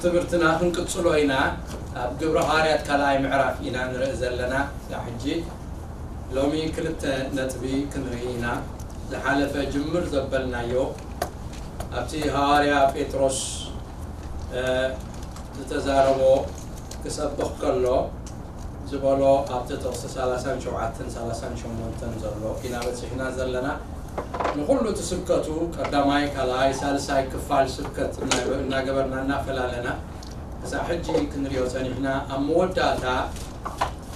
ትምህርትና ክንቅጽሎ ኢና። ኣብ ግብረ ሃዋርያት ካልኣይ ምዕራፍ ኢና ንርኢ ዘለና። ክሳብ ሕጂ ሎሚ ክልተ ነጥቢ ክንርኢ ኢና። ዝሓለፈ ጅምር ዘበልናዮ ኣብቲ ሃዋርያ ጴጥሮስ፣ እ፣ ዝተዛረቦ ክሰብኽ ከሎ ዝበሎ ኣብቲ ጥቕሲ ሰላሳን ሸውዓተን ሰላሳን ሸሞንተን ዘሎ ኢና በጺሕና ዘለና። ንኹሉ እቲ ስብከቱ ቀዳማይ፣ ካልኣይ፣ ሳልሳይ ክፋል ስብከት እናገበርና እናፈላለና ክሳብ ሕጂ ክንሪኦ ጸኒሕና። ኣብ መወዳእታ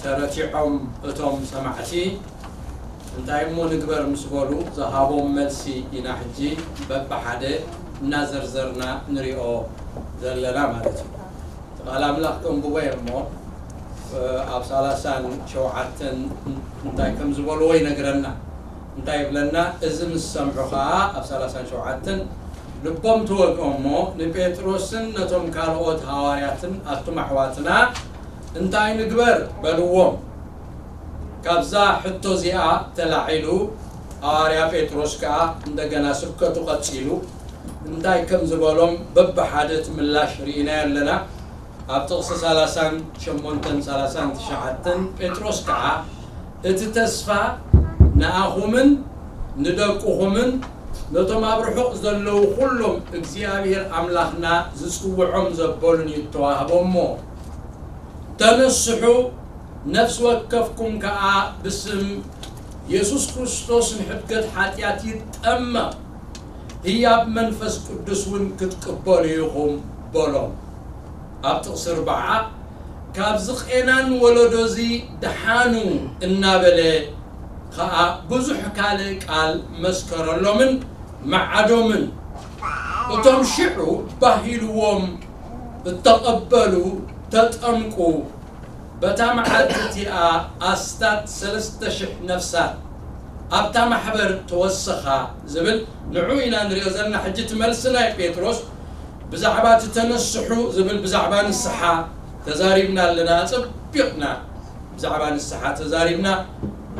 ተረቲዖም እቶም ሰማዕቲ እንታይ እሞ ንግበር ምስ በሉ ዝሃቦም መልሲ ኢና ሕጂ በብሓደ እናዘርዘርና ንሪኦ ዘለና ማለት እዩ። ቃል ኣምላኽ ከንብቦ እየ እሞ፣ እ፣ ኣብ ሰላሳን ሸውዓተን እንታይ ከም ዝበልዎ ይነግረና። እንታይ ይብለና? እዚ ምስ ሰምዑ ኸኣ ኣብ ሰላሳን ሸውዓተን ልቦም ተወግኦ እሞ ንጴጥሮስን ነቶም ካልኦት ሃዋርያትን ኣቱም ኣሕዋትና እንታይ ንግበር በልዎም። ካብዛ ሕቶ እዚኣ ተላዒሉ ሃዋርያ ጴጥሮስ ከኣ እንደገና ስብከቱ ቀጺሉ እንታይ ከም ዝበሎም በብሓደ እቲ ምላሽ ርኢናዮ ኣለና። ኣብ ጥቕሲ ሰላሳን ሸሞንተን ሰላሳን ትሽዓተን ጴጥሮስ ከኣ እቲ ተስፋ ንኣኹምን ንደቅኹምን ነቶም ኣብ ርሑቕ ዘለዉ ኩሎም እግዚኣብሔር ኣምላኽና ዝጽውዖም ዘበሉን እዩ እተዋህቦ እሞ፣ ተነስሑ፣ ነፍሲ ወከፍኩም ከኣ ብስም የሱስ ክርስቶስ ንሕድገት ሓጢኣት ይጠመቕ፣ ህያብ መንፈስ ቅዱስ እውን ክትቅበሉ ኢኹም በሎም። ኣብ ጥቕሲ ኣርብዓ፣ ካብዚ ቄናን ወለዶ እዚ ደሓኑ እናበለ ኸኣ ብዙሕ ካልእ ቃል መስከረሎምን መዓዶምን። እቶም ሽዑ ባህ ኢልዎም እተቐበሉ ተጠምቁ። በታ መዓልቲ እቲኣ ኣስታት ሰለስተ ሽሕ ነፍሳት ኣብታ ማሕበር ተወሰኻ ዝብል ንዑ ኢና ንሪኦ ዘለና። ሕጂ እቲ መልሲ ናይ ጴጥሮስ ብዛዕባ እቲ ተነስሑ ዝብል ብዛዕባ ንስሓ ተዛሪብና ኣለና፣ ኣጸቢቕና ብዛዕባ ንስሓ ተዛሪብና፣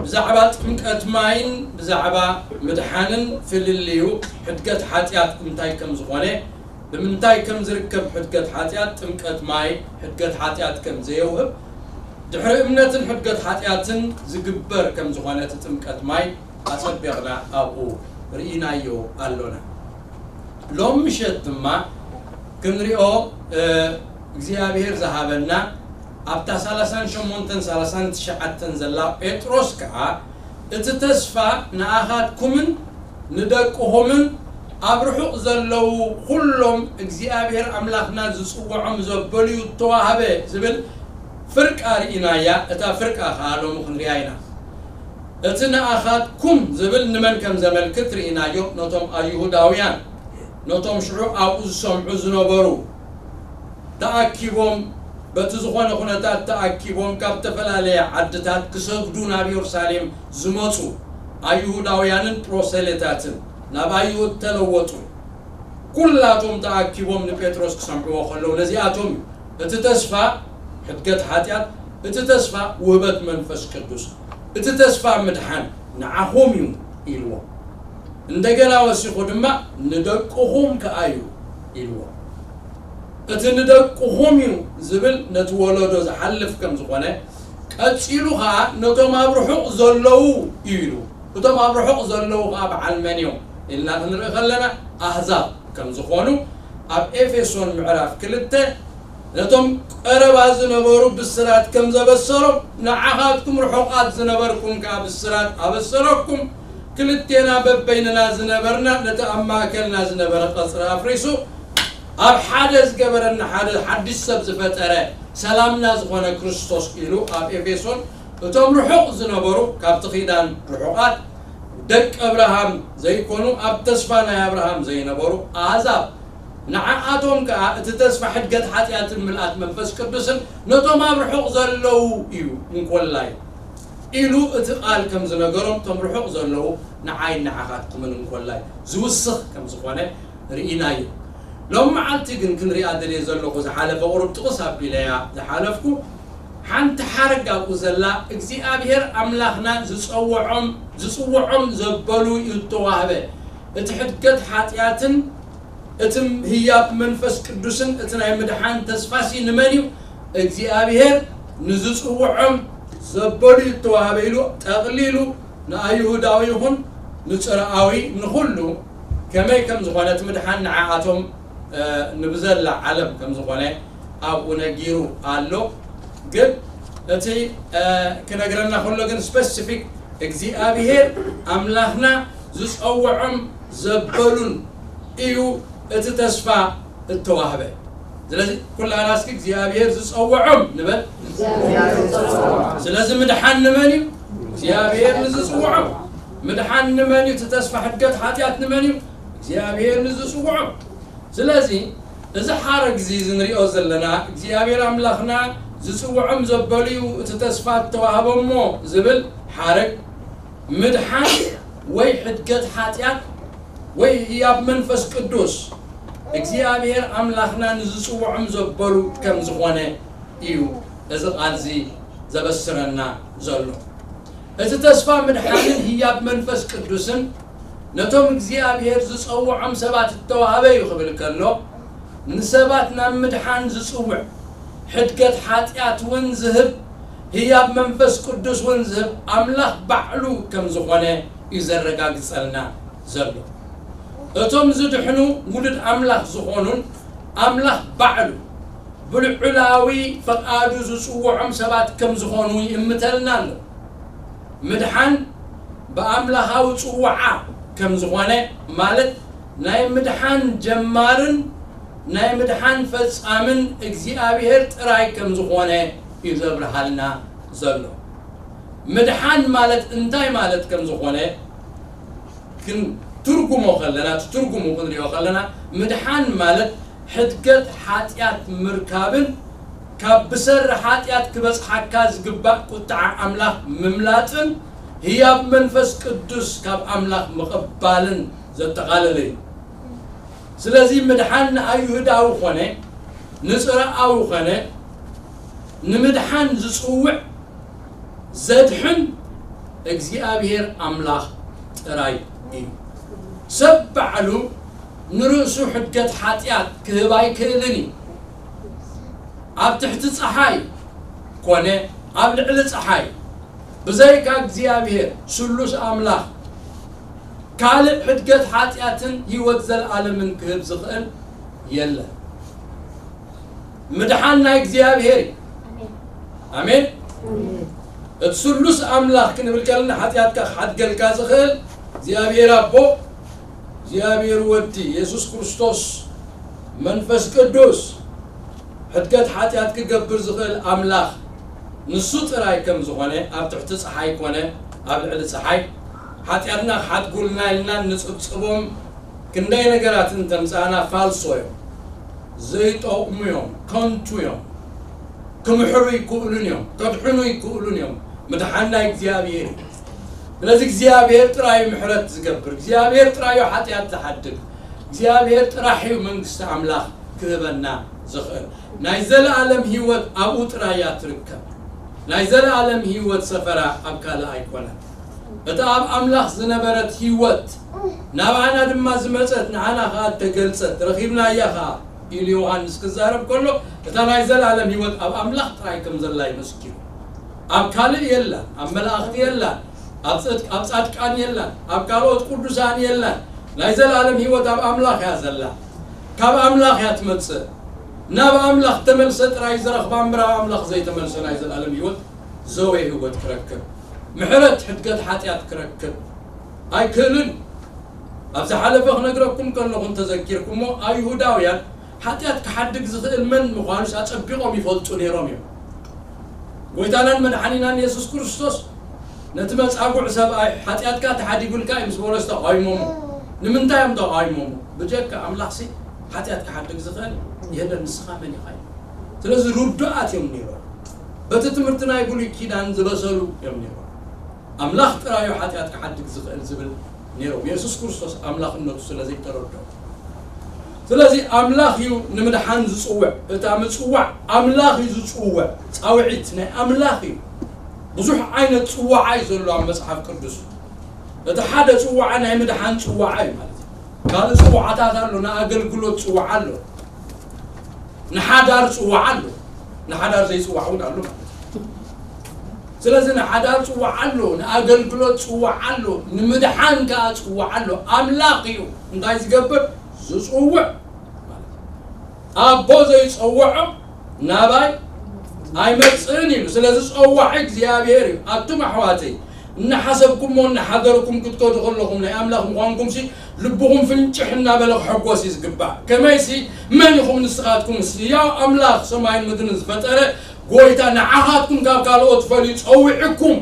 ብዛዕባ ጥምቀት ማይን ብዛዕባ ምድሓንን ፍልልዩ ሕድገት ሓጢኣት እንታይ ከም ዝኾነ፣ ብምንታይ ከም ዝርከብ ሕድገት ሓጢኣት፣ ጥምቀት ማይ ሕድገት ሓጢኣት ከም ዘየውህብ፣ ድሕሪ እምነትን ሕድገት ሓጢኣትን ዝግበር ከም ዝኾነ እቲ ጥምቀት ማይ ኣጸቢቕና ኣብኡ ርኢናዮ ኣሎና። ሎም ምሸት ድማ ክንሪኦ፣ እ፣ እግዚኣብሔር ዝሃበና ኣብታ ሰላሳን ሸሞንተን ሰላሳን ትሽዓተን ዘላ ጴጥሮስ ከኣ እቲ ተስፋ ንኣኻትኩምን ንደቅኹምን ኣብ ርሑቕ ዘለዉ ኩሎም እግዚኣብሔር ኣምላኽና ዝጽውዖም ዘበሉ እዩ እተዋህበ ዝብል ፍርቃ ርኢናያ። እታ ፍርቃ ከኣ ሎሚ ክንሪኣ ኢና። እቲ ንኣኻትኩም ዝብል ንመን ከም ዘመልክት ርኢናዮ። ነቶም ኣይሁዳውያን፣ ነቶም ሽዑ ኣብኡ ዝሰምዑ ዝነበሩ፣ ተኣኪቦም፣ በቲ ዝኾነ ኩነታት ተኣኪቦም ካብ ዝተፈላለየ ዓድታት ክሰግዱ ናብ የሩሳሌም ዝመጹ ኣይሁዳውያንን ፕሮሰሌታትን፣ ናብ ኣይሁድ ተለወጡ። ኩላቶም ተኣኪቦም ንጴጥሮስ ክሰምዕዎ ከለዉ ነዚኣቶም እዩ። እቲ ተስፋ ሕድገት ሓጢኣት፣ እቲ ተስፋ ውህበት መንፈስ ቅዱስ፣ እቲ ተስፋ ምድሓን ንዓኹም እዩ ኢልዎ። እንደገና ወሲኹ ድማ ንደቅኹም ከኣ እዩ ኢልዎ። እቲ ንደቅኹም እዩ ዝብል ነቲ ወለዶ ዝሓልፍ ከም ዝኾነ፣ ቀጺሉ ኸኣ ነቶም ኣብ ርሑቕ ዘለዉ እዩ ኢሉ። እቶም ኣብ ርሑቕ ዘለዉ ኸኣ በዓል መን እዮም ኢልና ክንርኢ ከለና ኣህዛብ ከም ዝኾኑ ኣብ ኤፌሶን ምዕራፍ ክልተ ነቶም ቀረባ ዝነበሩ ብስራት ከም ዘበሰሮም ንዓኻትኩም ርሑቓት ዝነበርኩም ከኣ ብስራት ኣበሰረኩም። ክልቴና በበይንና ዝነበርና ነቲ ኣብ ማእከልና ዝነበረ ቀጽሪ ኣፍሪሱ ኣብ ሓደ ዝገበረና ሓደ ሓድሽ ሰብ ዝፈጠረ ሰላምና ዝኾነ ክርስቶስ ኢሉ ኣብ ኤፌሶን እቶም ርሑቕ ዝነበሩ ካብቲ ኪዳን ርሑቓት ደቂ ኣብርሃም ዘይኮኑ ኣብ ተስፋ ናይ ኣብርሃም ዘይነበሩ ኣህዛብ ንዓኣቶም ከኣ እቲ ተስፋ ሕድገት ሓጢኣትን ምልኣት መንፈስ ቅዱስን ነቶም ኣብ ርሑቕ ዘለዉ እዩ እንኮላይ ኢሉ እቲ ቃል ከም ዝነገሮም እቶም ርሑቕ ዘለዉ ንዓይ ንዓኻትኩምን እንኮላይ ዝውስኽ ከም ዝኾነ ርኢናዮ። ሎም መዓልቲ ግን ክንሪኣ ደልየ ዘለኹ ዝሓለፈ ቁሩብ ጥቕስ ኣቢለያ ዝሓለፍኩ ሓንቲ ሓረግ ኣብኡ ዘላ እግዚኣብሔር ኣምላኽና ዝጸውዖም ዝጽውዖም ዘበሉ እዩ እተዋህበ እቲ ሕድገት ሓጢኣትን እቲ ህያብ መንፈስ ቅዱስን እቲ ናይ ምድሓን ተስፋሲ ንመን እዩ? እግዚኣብሔር ንዝጽውዖም ዘበሉ እዩ እተዋህበ ኢሉ ጠቕሊሉ ንኣይሁዳዊ ይኹን ንጽርኣዊ ንኹሉ ከመይ ከም ዝኾነ እቲ ምድሓን ንዓኣቶም ንብዘላ ዓለም ከም ዝኾነ ኣብኡ ነጊሩ ኣሎ። ግን እቲ ክነግረና ከሎ ግን ስፐሲፊክ እግዚኣብሔር ኣምላኽና ዝጸውዖም ዘበሉን እዩ እቲ ተስፋ እተዋህበ። ስለዚ ኩላና እስኪ እግዚኣብሔር ዝጸውዖም ንበል። ስለዚ ምድሓን ንመን እዩ? እግዚኣብሔር ንዝጽውዖም። ምድሓን ንመን እዩ? እቲ ተስፋ ሕድገት ሓጢኣት ንመን እዩ? እግዚኣብሔር ንዝጽውዖም። ስለዚ እዚ ሓረግ እዚ ንሪኦ ዘለና እግዚኣብሔር ኣምላኽና ዝጽውዖም ዘበሉ እዩ እቲ ተስፋ እተዋህቦሞ ዝብል ሓረግ ምድሓን ወይ ሕድገት ሓጢኣት ወይ ህያብ መንፈስ ቅዱስ እግዚኣብሔር ኣምላኽና ንዝጽውዖም ዘበሉ ከም ዝኾነ እዩ እዚ ቃል እዚ ዘበስረና ዘሎ። እቲ ተስፋ ምድሓንን ህያብ መንፈስ ቅዱስን ነቶም እግዚኣብሔር ዝጸውዖም ሰባት እተዋህበ እዩ ክብል ከሎ ንሰባት ናብ ምድሓን ዝጽውዕ ሕድገት ሓጢኣት እውን ዝህብ ህያብ መንፈስ ቅዱስ እውን ዝህብ ኣምላኽ ባዕሉ ከም ዝኾነ እዩ ዘረጋግጸልና ዘሎ። እቶም ዝድሕኑ ውሉድ ኣምላኽ ዝኾኑን ኣምላኽ ባዕሉ ብልዑላዊ ፈቓዱ ዝጽውዖም ሰባት ከም ዝኾኑ ይእምተልና ኣሎ። ምድሓን ብኣምላኻዊ ጽውዓ ከም ዝኾነ ማለት ናይ ምድሓን ጀማርን ናይ ምድሓን ፈጻምን እግዚኣብሔር ጥራይ ከም ዝኾነ እዩ ዘብርሃልና ዘሎ። ምድሓን ማለት እንታይ ማለት ከም ዝኾነ ክንትርጉሞ ከለና እቲ ትርጉሙ ክንሪኦ ከለና ምድሓን ማለት ሕድገት ሓጢኣት ምርካብን ካብ ብሰሪ ሓጢኣት ክበጽሓካ ዝግባእ ቁጥዓ ኣምላኽ ምምላጥን ህያብ መንፈስ ቅዱስ ካብ ኣምላኽ ምቕባልን ዘጠቓለለ እዩ። ስለዚ ምድሓን ንኣይሁዳዊ ኾነ ንጽረኣዊ ኾነ ንምድሓን ዝጽውዕ ዘድሕን እግዚኣብሔር ኣምላኽ ጥራይ እዩ። ሰብ ባዕሉ ንርእሱ ሕድገት ሓጢኣት ክህብ ኣይክእልን እዩ። ኣብ ትሕቲ ጸሓይ ኮነ ኣብ ልዕሊ ጸሓይ ብዘይካ እግዚኣብሔር ስሉስ ኣምላኽ ካልእ ሕድገት ሓጢኣትን ህይወት ዘለኣለምን ክህብ ዝኽእል የለን። ምድሓን ናይ እግዚኣብሔር እዩ። ኣሜን። እቲ ስሉስ ኣምላኽ ክንብል ከለና ሓጢኣትካ ክሓድገልካ ዝኽእል እግዚኣብሔር ኣቦ፣ እግዚኣብሔር ወዲ፣ የሱስ ክርስቶስ፣ መንፈስ ቅዱስ፣ ሕድገት ሓጢኣት ክገብር ዝኽእል ኣምላኽ ንሱ ጥራይ ከም ዝኾነ ኣብ ትሕቲ ጸሓይ ኮነ ኣብ ልዕሊ ጸሓይ ሓጢኣትና ክሓድጉልና ኢልና እንጽብጽቦም ክንደይ ነገራት እንተምጻእና ፋልሶ እዮም፣ ዘይጠቕሙ እዮም፣ ከንቱ እዮም፣ ክምሕሩ ይክእሉን እዮም፣ ከድሕኑ ይክእሉን እዮም። ምድሓን ናይ እግዚኣብሔር እዩ። ስለዚ እግዚኣብሔር ጥራይ እዩ ምሕረት ዝገብር፣ እግዚኣብሔር ጥራይ እዩ ሓጢኣት ዝሓድግ፣ እግዚኣብሔር ጥራሕ እዩ መንግስቲ ኣምላኽ ክህበና ዝኽእል። ናይ ዘለኣለም ህይወት ኣብኡ ጥራይ እያ ትርከብ። ናይ ዘለኣለም ህይወት ሰፈራ ኣብ ካልእ ኣይኮነን። እታ ኣብ ኣምላኽ ዝነበረት ህይወት ናባና ድማ ዝመጸት ንዓና ኸኣ እተገልጸት ረኺብናያ ኸኣ ኢሉ ዮሃንስ ክዛረብ ከሎ እታ ናይ ዘለኣለም ህይወት ኣብ ኣምላኽ ጥራይ ከም ዘላ እዩ መስኪሩ። ኣብ ካልእ የላን፣ ኣብ መላእኽቲ የላን፣ ኣብ ጽድቅ ኣብ ጻድቃን የላን፣ ኣብ ካልኦት ቅዱሳን የላን። ናይ ዘለኣለም ህይወት ኣብ ኣምላኽ እያ ዘላ። ካብ ኣምላኽ እያ ትመጽእ። ናብ ኣምላኽ ተመልሰ ጥራይ ዝረኽባ እምበር ኣብ ኣምላኽ ዘይተመልሰ ናይ ዘለኣለም ህይወት ዘወይ ህይወት ክረክብ ምሕረት ሕድገት ሓጢኣት ክረክብ ኣይክእልን። ኣብ ዝሓለፈ ክነግረኩም ከለኹ እንተዘኪርኩሞ ኣይሁዳውያን ሓጢኣት ክሓድግ ዝኽእል መን ምዃኑስ ኣጸቢቖም ይፈልጡ ነይሮም እዮም። ጎይታናን መድሓኒናን የሱስ ክርስቶስ ነቲ መጻጉዕ ሰብኣይ ሓጢኣትካ ተሓዲጉልካ እዩ ምስ በሎ ዝተቓይሞሞ። ንምንታይ እዮም ተቓይሞሞ? ብጀካ ኣምላኽሲ ሓጢኣት ክሓድግ ዝኽእል የለን፣ ንስኻ መን ኢኻ እዩ። ስለዚ ርዱኣት እዮም ነይሮም። በቲ ትምህርቲ ናይ ብሉይ ኪዳን ዝበሰሉ እዮም ነይሮም። ኣምላኽ ጥራዩ ሓጢኣት ክሓድግ ዝኽእል ዝብል ነይሮም። የሱስ ክርስቶስ ኣምላኽነቱ ስለ ዘይተረድኦ። ስለዚ ኣምላኽ እዩ ንምድሓን ዝጽውዕ። እታ ምጽዋዕ ኣምላኽ እዩ ዝጽውዕ። ጻውዒት ናይ ኣምላኽ እዩ። ብዙሕ ዓይነት ጽዋዓ እዩ ዘሎ ኣብ መጽሓፍ ቅዱስ። እቲ ሓደ ጽዋዓ ናይ ምድሓን ጽዋዓ እዩ ማለት እዩ። ካልእ ጽዋዕታት ኣሎ። ንኣገልግሎት ጽዋዕ ኣሎ፣ ንሓዳር ጽዋዕ ኣሎ፣ ንሓዳር ዘይጽዋዕ እውን ኣሎ ማለት እዩ። ስለዚ ንሓዳር ጽዋዕ ኣሎ፣ ንኣገልግሎት ጽዋዕ ኣሎ፣ ንምድሓን ከኣ ጽዋዕ ኣሎ። ኣምላኽ እዩ እንታይ ዝገብር? ዝጽውዕ ማለት እዩ። ኣቦ ዘይጸውዖ ናባይ ኣይመጽእን ኢሉ። ስለዚ ጸዋዒ እግዚኣብሔር እዩ። ኣቱም ኣሕዋተይ፣ እናሓሰብኩሞ እናሓደርኩም ክትከዱ ከለኹም ናይ ኣምላኽ ምዃንኩም ሲ ልብኹም ፍንጭሕ እናበለ ክሕጎስ እዩ ዝግባእ። ከመይሲ መን ኢኹም ንስኻትኩም ሲ? ያው ኣምላኽ ሰማይን ምድርን ዝፈጠረ ጎይታ ንዓኻትኩም ካብ ካልኦት ፈልዩ ጸዊዕኩም።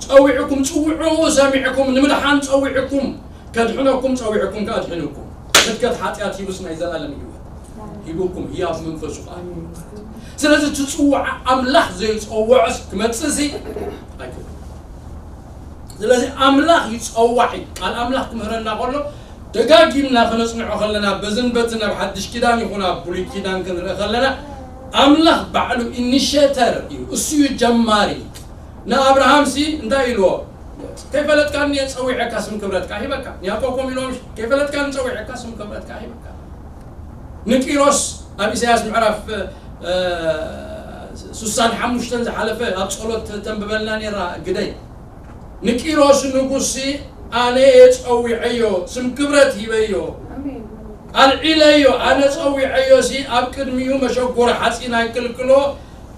ጸዊዕኩም፣ ጽውዕኡ ሰሚዕኩም ንምድሓን ጸዊዕኩም። ከድሕነኩም ጸዊዕኩም ከኣ ኣድሒኑኩም። ሕድገት ሓጢኣት ሂቡስ ናይ ዘላለም ህይወት ሂቡኩም፣ ህያብ መንፈሱ ከኣ ሂቡኩም። ስለዚ እቲ ጽዋዕ ኣምላኽ ዘይጸውዖስ ክመጽእሲ ኣይክእልን። ስለዚ ኣምላኽ ይጸዋዕ እዩ። ቃል ኣምላኽ ክምህረና ከሎ ደጋጊምና ክነጽንዖ ከለና፣ በዝን በትን ኣብ ሓድሽ ኪዳን ይኹን ኣብ ብሉይ ኪዳን ክንርኢ ከለና ኣምላኽ ባዕሉ ኢኒሼተር እዩ። እሱ እዩ ጀማሪ። ንኣብርሃም ሲ እንታይ ኢልዎ? ከይፈለጥካኒ እየ ጸዊዐካ ስም ክብረትካ ሂበካ። ንያዕቆብ ከምኡ ኢልዎም፣ ከይፈለጥካኒ ጸዊዐካ ስም ክብረትካ ሂበካ። ንቂሮስ ኣብ ኢሳያስ ምዕራፍ ሱሳን ሓሙሽተን ዝሓለፈ ኣብ ጸሎት ተንብበልና ነይራ ግደይ። ንቂሮስ ንጉሲ ኣነ እየ ጸዊዐዮ፣ ስም ክብረት ሂበዮ፣ ኣልዒለዮ። ኣነ ጸዊዐዮ ሲ ኣብ ቅድሚኡ መሸጎሪ ሓጺን ኣይክልክሎ፣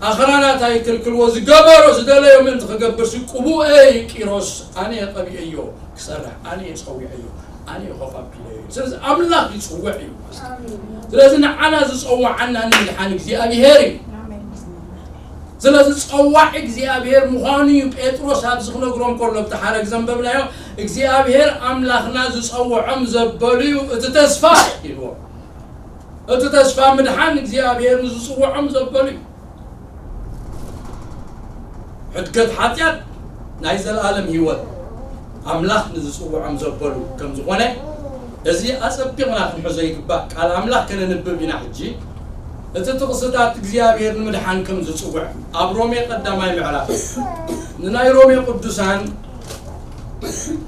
ኣኽራናት ኣይክልክልዎ፣ ዝገበሮ ዝደለዮ ምእንቲ ክገብር ሲ ቅቡእ እየ። ቂሮስ ኣነ እየ ቀቢአዮ ክሰርሕ፣ ኣነ እየ ጸዊዐዮ፣ ኣነ እየ ኮፍ ኣቢለዮ። ስለዚ ኣምላኽ ይጽውዕ እዩ። ስለዚ ንዓና ዝጸውዓና ንምድሓን እግዚኣብሔር እዩ። ስለዚ ጸዋዕ እግዚኣብሔር ምዃኑ እዩ ጴጥሮስ ኣብዚ ክነግሮም ከሎ፣ ኣብቲ ሓረግ ዘንበብናዮ እግዚኣብሔር ኣምላኽና ዝጸውዖም ዘበሉ እዩ እቲ ተስፋ ኢልዎ። እቲ ተስፋ ምድሓን እግዚኣብሔር ንዝጽውዖም ዘበሉ እዩ። ሕድገት ሓጢኣት ናይ ዘለኣለም ህይወት ኣምላኽ ንዝጽውዖም ዘበሉ ከም ዝኾነ፣ እዚ ኣጸቢቕና ክንሕዞ ይግባእ። ቃል ኣምላኽ ከነንብብ ኢና። ሕጂ እቲ ጥቕስታት እግዚኣብሔር ንምድሓን ከም ዝጽውዕ ኣብ ሮሜ ቀዳማይ ምዕራፍ ንናይ ሮሜ ቅዱሳን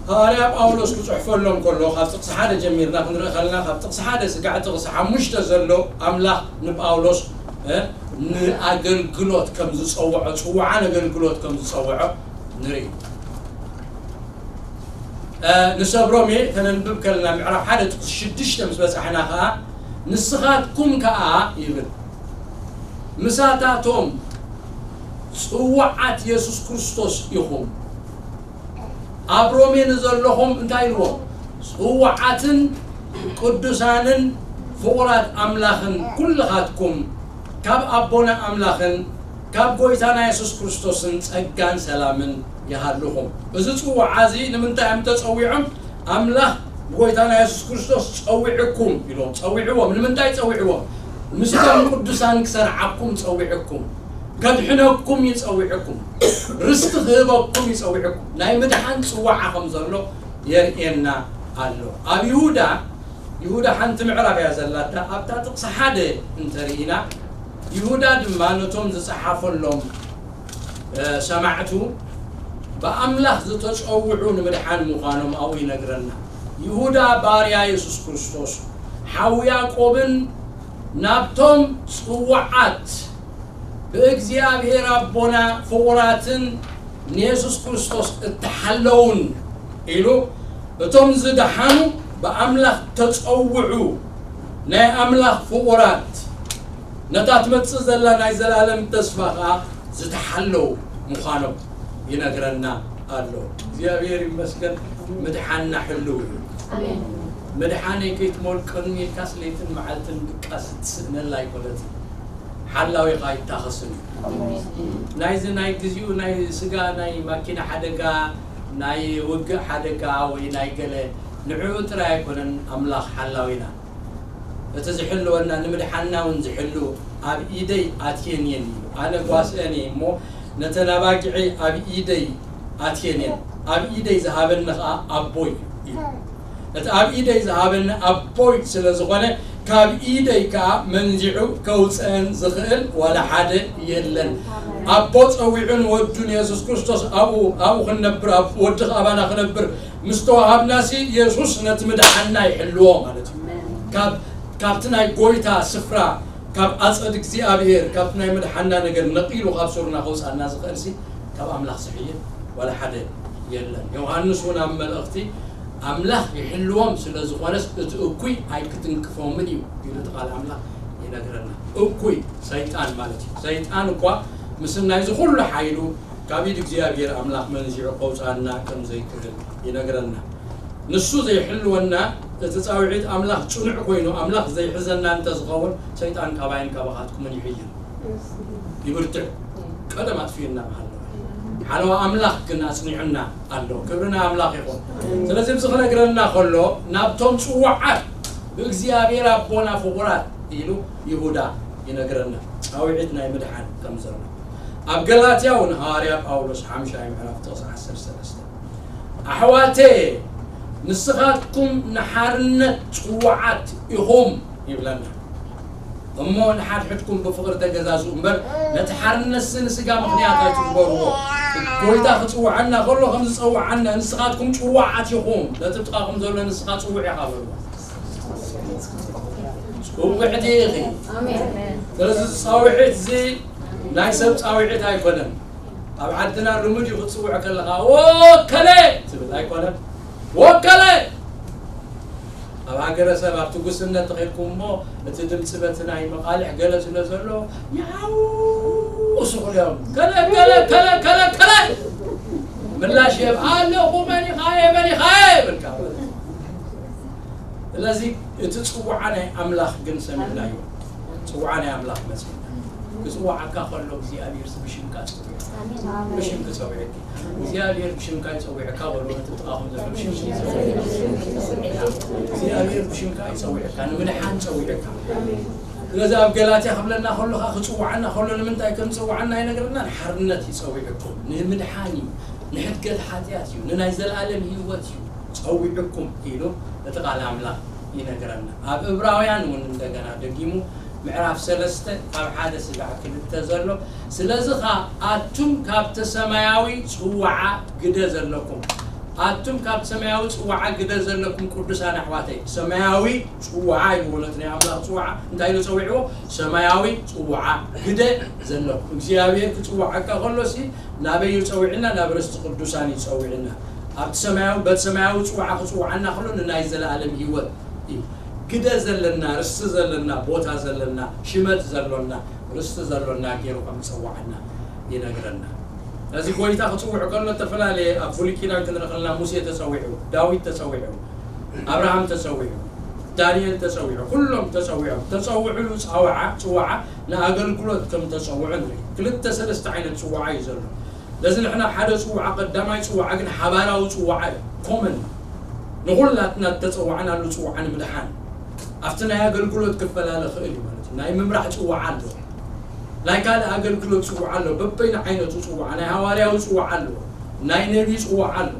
ሃዋርያ ጳውሎስ ክጽሕፈሎም ከሎ፣ ካብ ጥቕሲ ሓደ ጀሚርና ክንርኢ ከለና፣ ካብ ጥቕሲ ሓደ ስጋዕ ጥቕሲ ሓሙሽተ ዘሎ ኣምላኽ ንጳውሎስ፣ እ፣ ንኣገልግሎት ከም ዝጸውዖ፣ ጽውዓን ኣገልግሎት ከም ዝጸውዖ ንርኢ። እ፣ ንሰብ ሮሜ ከነንብብ ከለና፣ ምዕራፍ ሓደ ጥቕሲ ሽዱሽተ ምስ በጻሕና ከኣ፣ ንስኻትኩም ከኣ ይብል፣ ምሳታቶም ጽዋዓት የሱስ ክርስቶስ ኢኹም። ኣብ ሮሜ ንዘለኹም እንታይ ኢልዎም? ጽዋዓትን ቅዱሳንን ፍቑራት ኣምላኽን ኩልኻትኩም ካብ ኣቦና ኣምላኽን ካብ ጎይታና የሱስ ክርስቶስን ጸጋን ሰላምን ይሃልኹም። እዚ ጽዋዓ እዚ ንምንታይ እዮም ተጸዊዖም? ኣምላኽ ጎይታና የሱስ ክርስቶስ ጸዊዕኩም ኢልዎም። ጸዊዕዎም። ንምንታይ ጸዊዕዎም? ምስቶም ቅዱሳን ክሰርዓኩም ጸዊዕኩም። ከድሕነኩም ይጸውዕኩም፣ ርስቲ ክህበኩም ይጸውዕኩም። ናይ ምድሓን ጽዋዓ ከም ዘሎ የርእየና ኣሎ። ኣብ ይሁዳ፣ ይሁዳ ሓንቲ ምዕራፍ እያ ዘላታ። ኣብታ ጥቕሲ ሓደ እንተርኢና፣ ይሁዳ ድማ ነቶም ዝጸሓፈሎም፣ እ፣ ሰማዕቱ ብኣምላኽ ዝተጸውዑ ንምድሓን ምዃኖም ኣብኡ ይነግረና። ይሁዳ ባርያ የሱስ ክርስቶስ፣ ሓው ያዕቆብን ናብቶም ጽዋዓት ብእግዚኣብሔር ኣቦና ፍቑራትን ንየሱስ ክርስቶስ እተሓለውን ኢሉ፣ እቶም ዝደሓኑ ብኣምላኽ ተጸውዑ፣ ናይ ኣምላኽ ፍቑራት፣ ነታ ትመጽእ ዘላ ናይ ዘላለም ተስፋ ኸኣ ዝተሓለው ምዃኖም ይነግረና ኣሎ። እግዚኣብሔር ይመስገን፣ ምድሓንና ሕልው እዩ። ኣሜን። ምድሓነይ ከይትመልቀኒ ኢልካስ ለይትን መዓልትን ድቃስ እትስእነላ ኣይኮነትን። ሓላዊኻ ኣይታኸስን እዩ። ናይዚ ናይ ግዚኡ ናይ ስጋ ናይ ማኪና ሓደጋ፣ ናይ ውግእ ሓደጋ ወይ ናይ ገለ ንዕኡ ጥራይ ኣይኮነን ኣምላኽ ሓላዊና። እቲ ዝሕልወና ንምድሓንና እውን ዝሕሉ ኣብ ኢደይ ኣትየን እየን እዩ። ኣነ ጓስአን እየ እሞ ነተን ኣባጊዐይ ኣብ ኢደይ ኣትየን እየን። ኣብ ኢደይ ዝሃበኒ ኸዓ ኣቦይ እዩ። እቲ ኣብ ኢደይ ዝሃበኒ ኣቦይ ስለ ዝኾነ ካብ ኢደይ ከኣ መንዚዑ ከውፅአን ዝኽእል ዋላ ሓደ የለን። ኣቦ ፀዊዑን ወዱን የሱስ ክርስቶስ ኣብኡ ኣብኡ ክንነብር፣ ኣብ ወዲ ኣባና ክነብር ምስ ተዋሃብናሲ፣ የሱስ ነቲ ምድሓንና ይሕልዎ ማለት እዩ። ካብ ካብቲ ናይ ጎይታ ስፍራ፣ ካብ ኣፀድ እግዚኣብሔር፣ ካብቲ ናይ ምድሓንና ነገር ነቒሉ ካብ ሱርና ከውፅኣና ዝኽእልሲ ካብ ኣምላኽ ዝሕይል ዋላ ሓደ የለን። ዮሃንስ እውን ኣብ መልእኽቲ ኣምላኽ ይሕልዎም ስለ ዝኾነስ እቲ እኩይ ኣይክትንክፎምን እዩ ኢሉ እቲ ቃል ኣምላኽ ይነግረና። እኩይ ሰይጣን ማለት እዩ። ሰይጣን እኳ ምስ ናይዚ ኩሉ ሓይሉ ካብ ኢድ እግዚኣብሔር ኣምላኽ መንዚዑ ከውፅኣና ከም ዘይክእል ይነግረና። ንሱ ዘይሕልወና እቲ ፃውዒት ኣምላኽ ፅኑዕ ኮይኑ ኣምላኽ ዘይሕዘና እንተዝኸውን ሰይጣን ካባይን ካባኻትኩምን ይሕይል ይብርትዕ ቀደም ኣጥፊኡና ምሃለወ ሓለዋ ኣምላኽ ግን ኣጽኒዑና ኣሎ። ክብሪ ንኣምላኽ ይኹን። ስለዚ እዚ ክነግረና ከሎ ናብቶም ጽዋዓት ብእግዚኣብሔር ኣቦና ፍቑራት ኢሉ ይሁዳ ይነግረና ጻውዒት ናይ ምድሓን ከም ዘሎ ኣብ ገላትያ እውን ሃዋርያ ጳውሎስ ሓምሻይ ምዕራፍ ጥቕሲ ዓሰርተ ሰለስተ ኣሕዋቴ ንስኻትኩም ንሓርነት ጽዋዓት ኢኹም ይብለና። እሞ ንሓድሕድኩም ብፍቕሪ ተገዛዝኡ እምበር ነቲ ሓርነትሲ ንስጋ ምኽንያት ኣይትግበርዎ። ጎይታ ክጽውዓና ከሎ ከም ዝጸውዓና ንስኻትኩም ጽዋዓት ኢኹም። ነቲ ጥቓኹም ዘሎ ንስኻ ጽውዕ ኢኻ በልዎ። ጽውዕቲ ኢኺ። ስለዚ ጻውዒት እዚ ናይ ሰብ ጻውዒት ኣይኮነን። ኣብ ዓድና ልሙድ እዩ ክትጽውዕ ከለኻ ወከለ ትብል ኣይኮነን። ወከለ ኣብ ሃገረሰብ ኣብቲ ጉስነት ተኺልኩም እሞ እቲ ድምፂ በቲ ናይ መቓልሕ ገለ ስለ ዘሎ ያው እሱ ኩልዮም ከለ ከለ ከለ ከለ ከለ ምላሽ የብ ኣለኹ መኒኻየ መኒኻየ ይብልካ ማለት እዩ። ስለዚ እቲ ፅውዓ ናይ ኣምላኽ ግን ሰሚዕናዮ። ፅውዓ ናይ ኣምላኽ መፅና ክፅዋዓካ ከሎ እግዚኣብሔር ብሽምካ ፅውዕ ብሽም ክፀውዕኪ እግዚኣብሔር ብሽምካ ይፀውዕካ በሉ እቲ ጥቓኹም ዘሎ ብሽም እግዚኣብሔር ብሽምካ ይፀውዕካ ንምድሓን ፀውዕካ ስለዚ ኣብ ገላትያ ክብለና ከሎ ከዓ ክፅዋዓና ከሎ ንምንታይ ከም ዝፀዋዓና ይነግረና ንሓርነት ይፀውዕኩም ንምድሓን እዩ ንሕድገት ሓጢኣት እዩ ንናይ ዘለኣለም ህይወት እዩ ፀዊዕኩም ኢሉ እቲ ቃል ኣምላኽ ይነግረና ኣብ እብራውያን እውን እንደገና ደጊሙ ምዕራፍ ሰለስተ ካብ ሓደ ስጋዕ ክልተ ዘሎ ስለዚ ኸ ኣቱም ካብቲ ሰማያዊ ፅዋዓ ግደ ዘለኩም ኣቱም ካብ ሰማያዊ ፅዋዓ ግደ ዘለኩም ቅዱሳን ኣሕዋተይ ሰማያዊ ፅዋዓ ይብሎ እቲ ናይ ኣምላኽ ፅዋዓ እንታይ ኢሉ ፀዊዕዎ ሰማያዊ ፅዋዓ ግደ ዘለኩም እግዚኣብሔር ክፅዋዓካ ከሎሲ ናበይ ይፀውዕና ናብ ርስቲ ቅዱሳን ይፀውዕና ኣብቲ ሰማያዊ በቲ ሰማያዊ ፅዋዓ ክፅውዓና ከሎ ንናይ ዘለኣለም ህይወት እዩ ግደ ዘለና ርስቲ ዘለና ቦታ ዘለና ሽመት ዘሎና ርስቲ ዘሎና ገይሩ ከም ዝፀዋዓና ይነግረና እዚ ጎይታ ክፅውዕ ከሎ ዝተፈላለየ ኣብ ብሉይ ኪዳን ክንርኢ ከለና ሙሴ ተፀዊዑ ዳዊት ተፀዊዑ ኣብርሃም ተፀዊዑ ዳንኤል ተፀዊዑ ኩሎም ተፀዊዖም ተፀውዕሉ ፀዋዓ ፅዋዓ ንኣገልግሎት ከም ተፀውዑ ንርኢ ክልተ ሰለስተ ዓይነት ፅዋዓ እዩ ዘሎ ለዚ ንሕና ሓደ ፅዋዓ ቀዳማይ ፅዋዓ ግን ሓባራዊ ፅዋዓ እዩ ኮመን ንኹላትና እተፀዋዕናሉ ፅዋዓ ንምድሓን ኣብቲ ናይ ኣገልግሎት ክፈላለ ክእል እዩ ማለት እዩ ናይ ምምራሕ ፅዋዓ ኣሎ ናይ ካልእ ኣገልግሎት ፅዋዓ ኣሎ በበይኑ ዓይነቱ ፅዋዓ ናይ ሃዋርያዊ ፅዋዓ ኣሎ ናይ ነቢ ፅዋዓ ኣሎ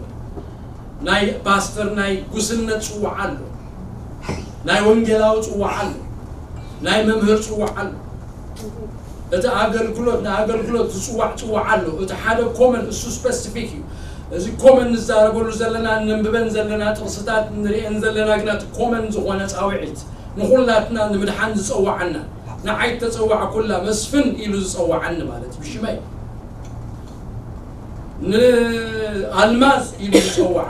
ናይ ፓስተር ናይ ጉስነት ፅዋዓ ኣሎ ናይ ወንጌላዊ ፅዋዓ ኣሎ ናይ መምህር ፅዋዓ ኣሎ እቲ ኣገልግሎት ንኣገልግሎት ዝፅዋዕ ፅዋዓ ኣሎ እቲ ሓደ ኮመን እሱ ስፐሲፊክ እዩ እዚ ኮመን ንዛረበሉ ዘለና ነንብበን ዘለና ጥቕስታት ንርእየን ዘለና ግና እቲ ኮመን ዝኾነ ፃውዒት ንኹላትና ንምድሓን ዝፀዋዓና ንዓይ ተፀዋዕኩላ መስፍን ኢሉ ዝፀዋዓኒ ማለት እዩ ብሽመይ ንኣልማዝ ኢሉ ዝፀውዓ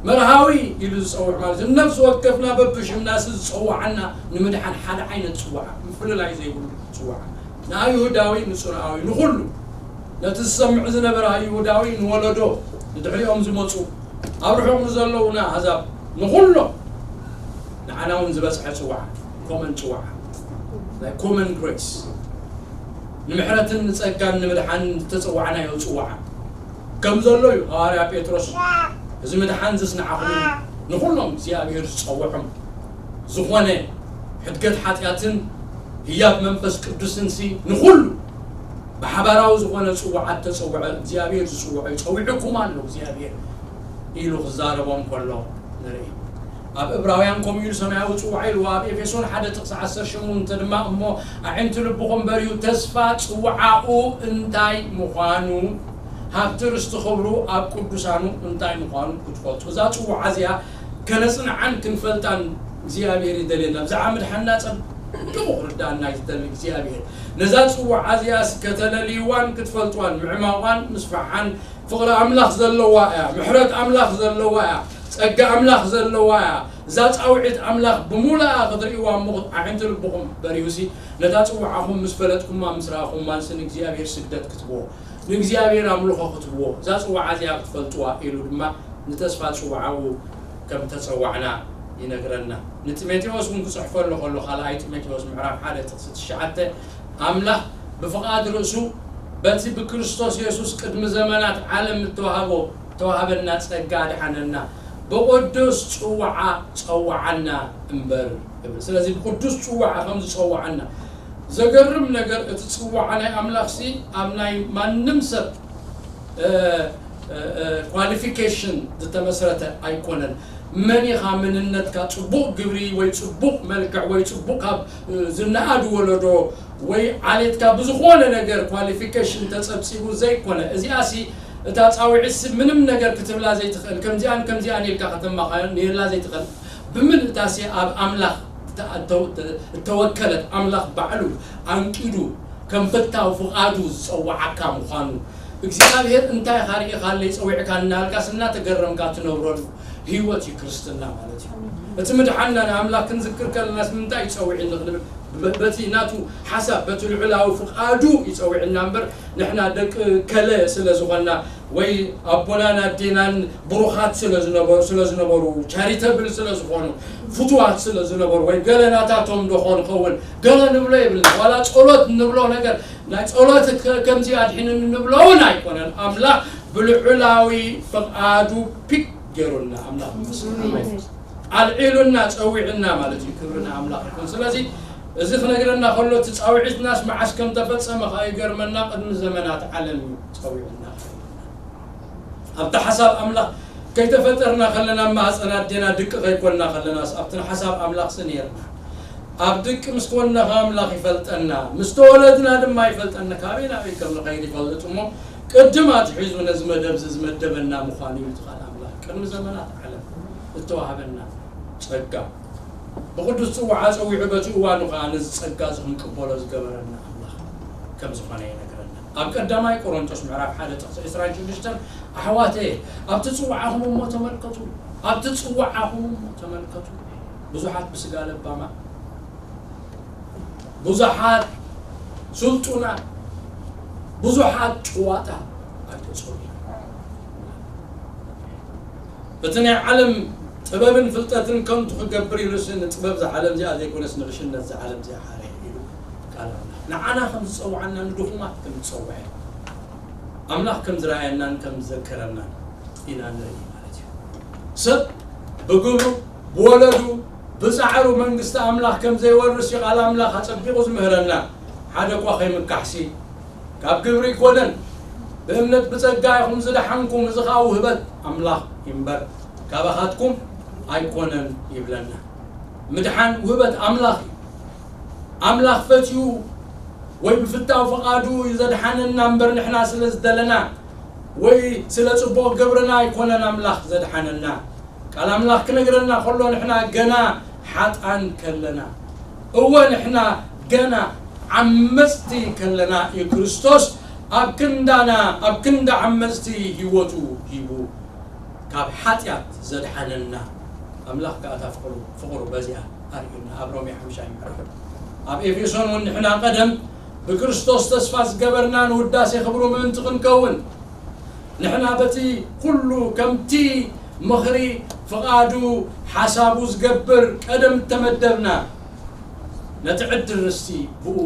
መርሃዊ ኢሉ ዝፀውዕ ማለት እዩ። ነፍሲ ወከፍና በብሽምናሲ ዝፀዋዓና ንምድሓን ሓደ ዓይነት ፅዋዓ ምፍልላይ ዘይብሉ ፅዋዓ ንኣይሁዳዊ ንፅርኣዊ ንኩሉ ነቲ ዝሰምዕ ዝነበረ ኣይሁዳዊ ንወለዶ ንድሕሪኦም ዝመፁ ኣብ ርሑቕ ንዘለዉ ንኣህዛብ ንኩሎም ንዓና እውን ዝበፅሐ ፅዋዓ ኮመን ፅዋዓ ናይ ኮመን ግሬስ ንምሕረትን ንጸጋን ንምድሓን ዝተጸዋዕናዮ ጽዋዓ ከም ዘሎ እዩ ሃዋርያ ጴጥሮስ እዚ ምድሓን ዝጽንዓኹም ንኹሎም እግዚኣብሔር ዝጸውዖም ዝኾነ ሕድገት ሓጢኣትን ህያብ መንፈስ ቅዱስን ሲ ንኹሉ ብሓባራዊ ዝኾነ ጽዋዓት ተጸውዐ እግዚኣብሔር ዝጽውዖ እዩ ጸዊዕኩም ኣሎ እግዚኣብሔር ኢሉ ክዛረቦም ከሎ ንርኢ ኣብ እብራውያን ከምኡ ኢሉ ሰማያዊ ጽዋዕ ኢልዎ፣ ኣብ ኤፌሶን ሓደ ጥቕሲ ዓሰርተ ሸሞንተ ድማ እሞ ኣዒንቲ ልብኹም በርሁ፣ ተስፋ ጽዋዓኡ እንታይ ምዃኑ፣ ሃብቲ ርስቲ ክብሩ ኣብ ቅዱሳኑ እንታይ ምዃኑ ክትፈልጡ። እዛ ጽዋዓ እዚኣ ከነጽንዓን ክንፈልጣን እግዚኣብሔር ይደልየና። ብዛዕባ ምድሓንና ጸቢቑ ክርዳእና እዩ ዝደሊ እግዚኣብሔር። ነዛ ጽዋዓ እዚኣስ ከተለልይዋን ክትፈልጥዋን፣ ምዕማቋን ምስፋሓን ፍቕሪ ኣምላኽ ዘለዋ እያ፣ ምሕረት ኣምላኽ ዘለዋ እያ፣ ጸጋ ኣምላኽ ዘለዋ እያ። እዛ ጻውዒት ኣምላኽ ብሙሉኣ ክትርእይዋ እሞ ኣዒንቲ ልብኹም በሪሁሲ ነታ ጽዋዓኹም ምስ ፈለጥኩማ ምስ ረኣኹማንሲ ንእግዚኣብሔር ስግደት ክትብዎ፣ ንእግዚኣብሔር ኣምልኾ ክትብዎ፣ እዛ ጽዋዓ እዚኣ ክትፈልጥዋ ኢሉ ድማ ንተስፋ ጽዋዓኡ ከም ተጸዋዕና ይነግረና። ንጢሞቴዎስ እውን ክጽሕፈሉ ከሎ ካልኣይ ጢሞቴዎስ ምዕራፍ ሓደ ጥቕሲ ትሽዓተ ኣምላኽ ብፍቓድ ርእሱ በቲ ብክርስቶስ የሱስ ቅድሚ ዘመናት ዓለም እተዋህቦ እተዋህበና ጸጋ ኣድሓነና፣ ብቕዱስ ጽዋዓ ጸዋዓና እምበር ይብል። ስለዚ ብቕዱስ ጽዋዓ ከም ዝጸዋዓና ዘገርም ነገር፣ እቲ ጽዋዓ ናይ ኣምላኽሲ ኣብ ናይ ማንም ሰብ ኳሊፊኬሽን ዝተመስረተ ኣይኮነን። መን ኢኻ፣ መንነትካ፣ ጽቡቕ ግብሪ ወይ ጽቡቕ መልክዕ ወይ ጽቡቕ ካብ ዝነኣድ ወለዶ ወይ ዓሌትካ ብዝኾነ ነገር ኳሊፊኬሽን ተጸብጺቡ ዘይኮነ። እዚኣሲ እታ ጻውዒትሲ ምንም ነገር ክትብላ ዘይትኽእል፣ ከምዚኣን ከምዚኣን ኢልካ ከተማኻየላ ዘይትኽእል፣ ብምልእታሲ ኣብ ኣምላኽ እተወከለት፣ ኣምላኽ ባዕሉ ኣንቂዱ ከም ፈታው ፍቓዱ ዝጸዋዓካ ምዃኑ፣ እግዚኣብሔር እንታይ ኢኻ ርኢኻለይ ጸዊዕካ እናበልካስ እናተገረምካ ትነብረሉ ህይወት እዩ ክርስትና ማለት እዩ። እቲ ምድሓንና ንኣምላኽ ክንዝክር ከለናስ ንምንታይ እዩ ጸዊዕኒ ክንብል፣ በ-፣ በቲ ናቱ ሓሳብ፣ በቲ ልዑላዊ ፍቓዱ እዩ ጸዊዕና እምበር፣ ንሕና ደቂ ከለ ስለ ዝኾንና ወይ ኣቦናን ኣዴናን ብሩኻት ስለ ዝነበሩ፣ ስለ ዝነበሩ፣ ቻሪተብል ስለ ዝኾኑ፣ ፍቱዋት ስለ ዝነበሩ፣ ወይ ገለ ናታቶም ዶ ኾን ኸውን፣ ገለ ንብሎ የብልና። ዋላ ጸሎት ንብሎ ነገር፣ ናይ ጸሎት ከ-፣ ከምዚ ኣድሒኑኒ ንብሎ እውን ኣይኮነን። ኣምላኽ ብልዑላዊ ፍቓዱ ፒክ ገይሩና፣ ኣምላኽ ይመስገን። ኣሜን። ኣልዒሉና፣ ጸዊዕና ማለት እዩ። ክብሪ ንኣምላኽ ይኹን። ስለዚ እዚ ክነግረና ከሎ፣ እቲ ጻውዒትናስ መዓስ ከም ተፈጸመ ከኣ ይገርመና፣ ቅድሚ ዘመናት ዓለም እዩ ጸዊዑና። ኣብቲ ሓሳብ ኣምላኽ ከይተፈጠርና ከለና፣ ኣብ ማህጸን ኣዴና ድቂ ከይኮንና ከለናስ፣ ኣብቲ ሓሳብ ኣምላኽሲ ነይርና። ኣብ ድቂ ምስ ኮንና ከኣ ኣምላኽ ይፈልጠና፣ ምስ ተወለድና ድማ ይፈልጠና። ካበይ ናበይ ከም ንኸይድ ይፈልጥ እሞ፣ ቅድም ኣትሒዙ ነዚ መደብ እዚ ዝመደበና ምዃኑ እዩ። እቲ ቃል ኣምላኽ ቅድሚ ዘመናት ዓለም እተዋህበና ጸጋ፣ ብቕዱስ ጽዋዓ ጸዊዑ በቲ እዋኑ ከኣ ነዚ ጸጋ እዚ ክንቅበሎ ዝገበረና ኣምላኽ ከም ዝኾነ ይነግረና። ኣብ ቀዳማይ ቆሮንቶስ ምዕራፍ ሓደ ጥቕሲ ዕስራን ሽዱሽተን፣ ኣሕዋተየ፣ ኣብቲ ጽዋዓኹም እሞ ተመልከቱ፣ ኣብቲ ጽዋዓኹም እሞ ተመልከቱ። ብዙሓት ብስጋ ለባማት፣ ብዙሓት ስልጡናት፣ ብዙሓት ጭዋጣ ኣይተጸውዑ። እቲ ናይ ዓለም ጥበብን ፍልጠትን ከንቱ ክገብር ኢሉስ ንጥበብ እዛ ዓለም እዚኣ ዘይኮነስ ንዕሽነት እዛ ዓለም እዚኣ ሓረ ኢሉ ቃል ኣምላኽ። ንዓና ከም ዝጸውዓና ንድኹማት ከም ዝጸውዐ፣ ኣምላኽ ከም ዝረኣየናን ከም ዝዘከረናን ኢና ንርኢ ማለት እዩ። ሰብ ብግብሩ፣ ብወለዱ፣ ብጻዕሩ መንግስቲ ኣምላኽ ከም ዘይወርስ እዩ ቃል ኣምላኽ ኣጸቢቑ ዝምህረና። ሓደ እኳ ከይምካሕሲ፣ ካብ ግብሪ ኣይኮነን፣ ብእምነት ብጸጋ ኢኹም ዝደሓንኩም፣ እዚ ኸኣ ውህበት ኣምላኽ እዩ እምበር፣ ካባኻትኩም ኣይኮነን ይብለና። ምድሓን ውህበት ኣምላኽ እዩ። ኣምላኽ ፈትዩ ወይ ብፍታው ፍቓዱ እዩ ዘድሓነና እምበር፣ ንሕና ስለ ዝደለና ወይ ስለ ጽቡቕ ግብርና ኣይኮነን ኣምላኽ ዘድሓነና። ቃል ኣምላኽ ክነግረና ከሎ፣ ንሕና ገና ሓጥኣን ከለና፣ እወ፣ ንሕና ገና ዓመጽቲ ከለና እዩ ክርስቶስ ኣብ ክንዳና፣ ኣብ ክንዲ ዓመጽቲ ህይወቱ ሂቡ ካብ ሓጢኣት ዘድሓነና። ኣምላኽ ከኣ እታ ፍቕሩ፣ ፍቕሩ በዚኣ ኣርእዩና። ኣብ ሮሜ ሓሙሻይ ምዕራፍ፣ ኣብ ኤፌሶን እውን ንሕና ቀደም ብክርስቶስ ተስፋ ዝገበርና ንውዳሴ ክብሩ ምእንቲ ክንከውን፣ ንሕና በቲ ኩሉ ከምቲ ምኽሪ ፍቓዱ ሓሳቡ ዝገብር ቀደም እተመደብና፣ ነቲ ዕድል ርስቲ ብእኡ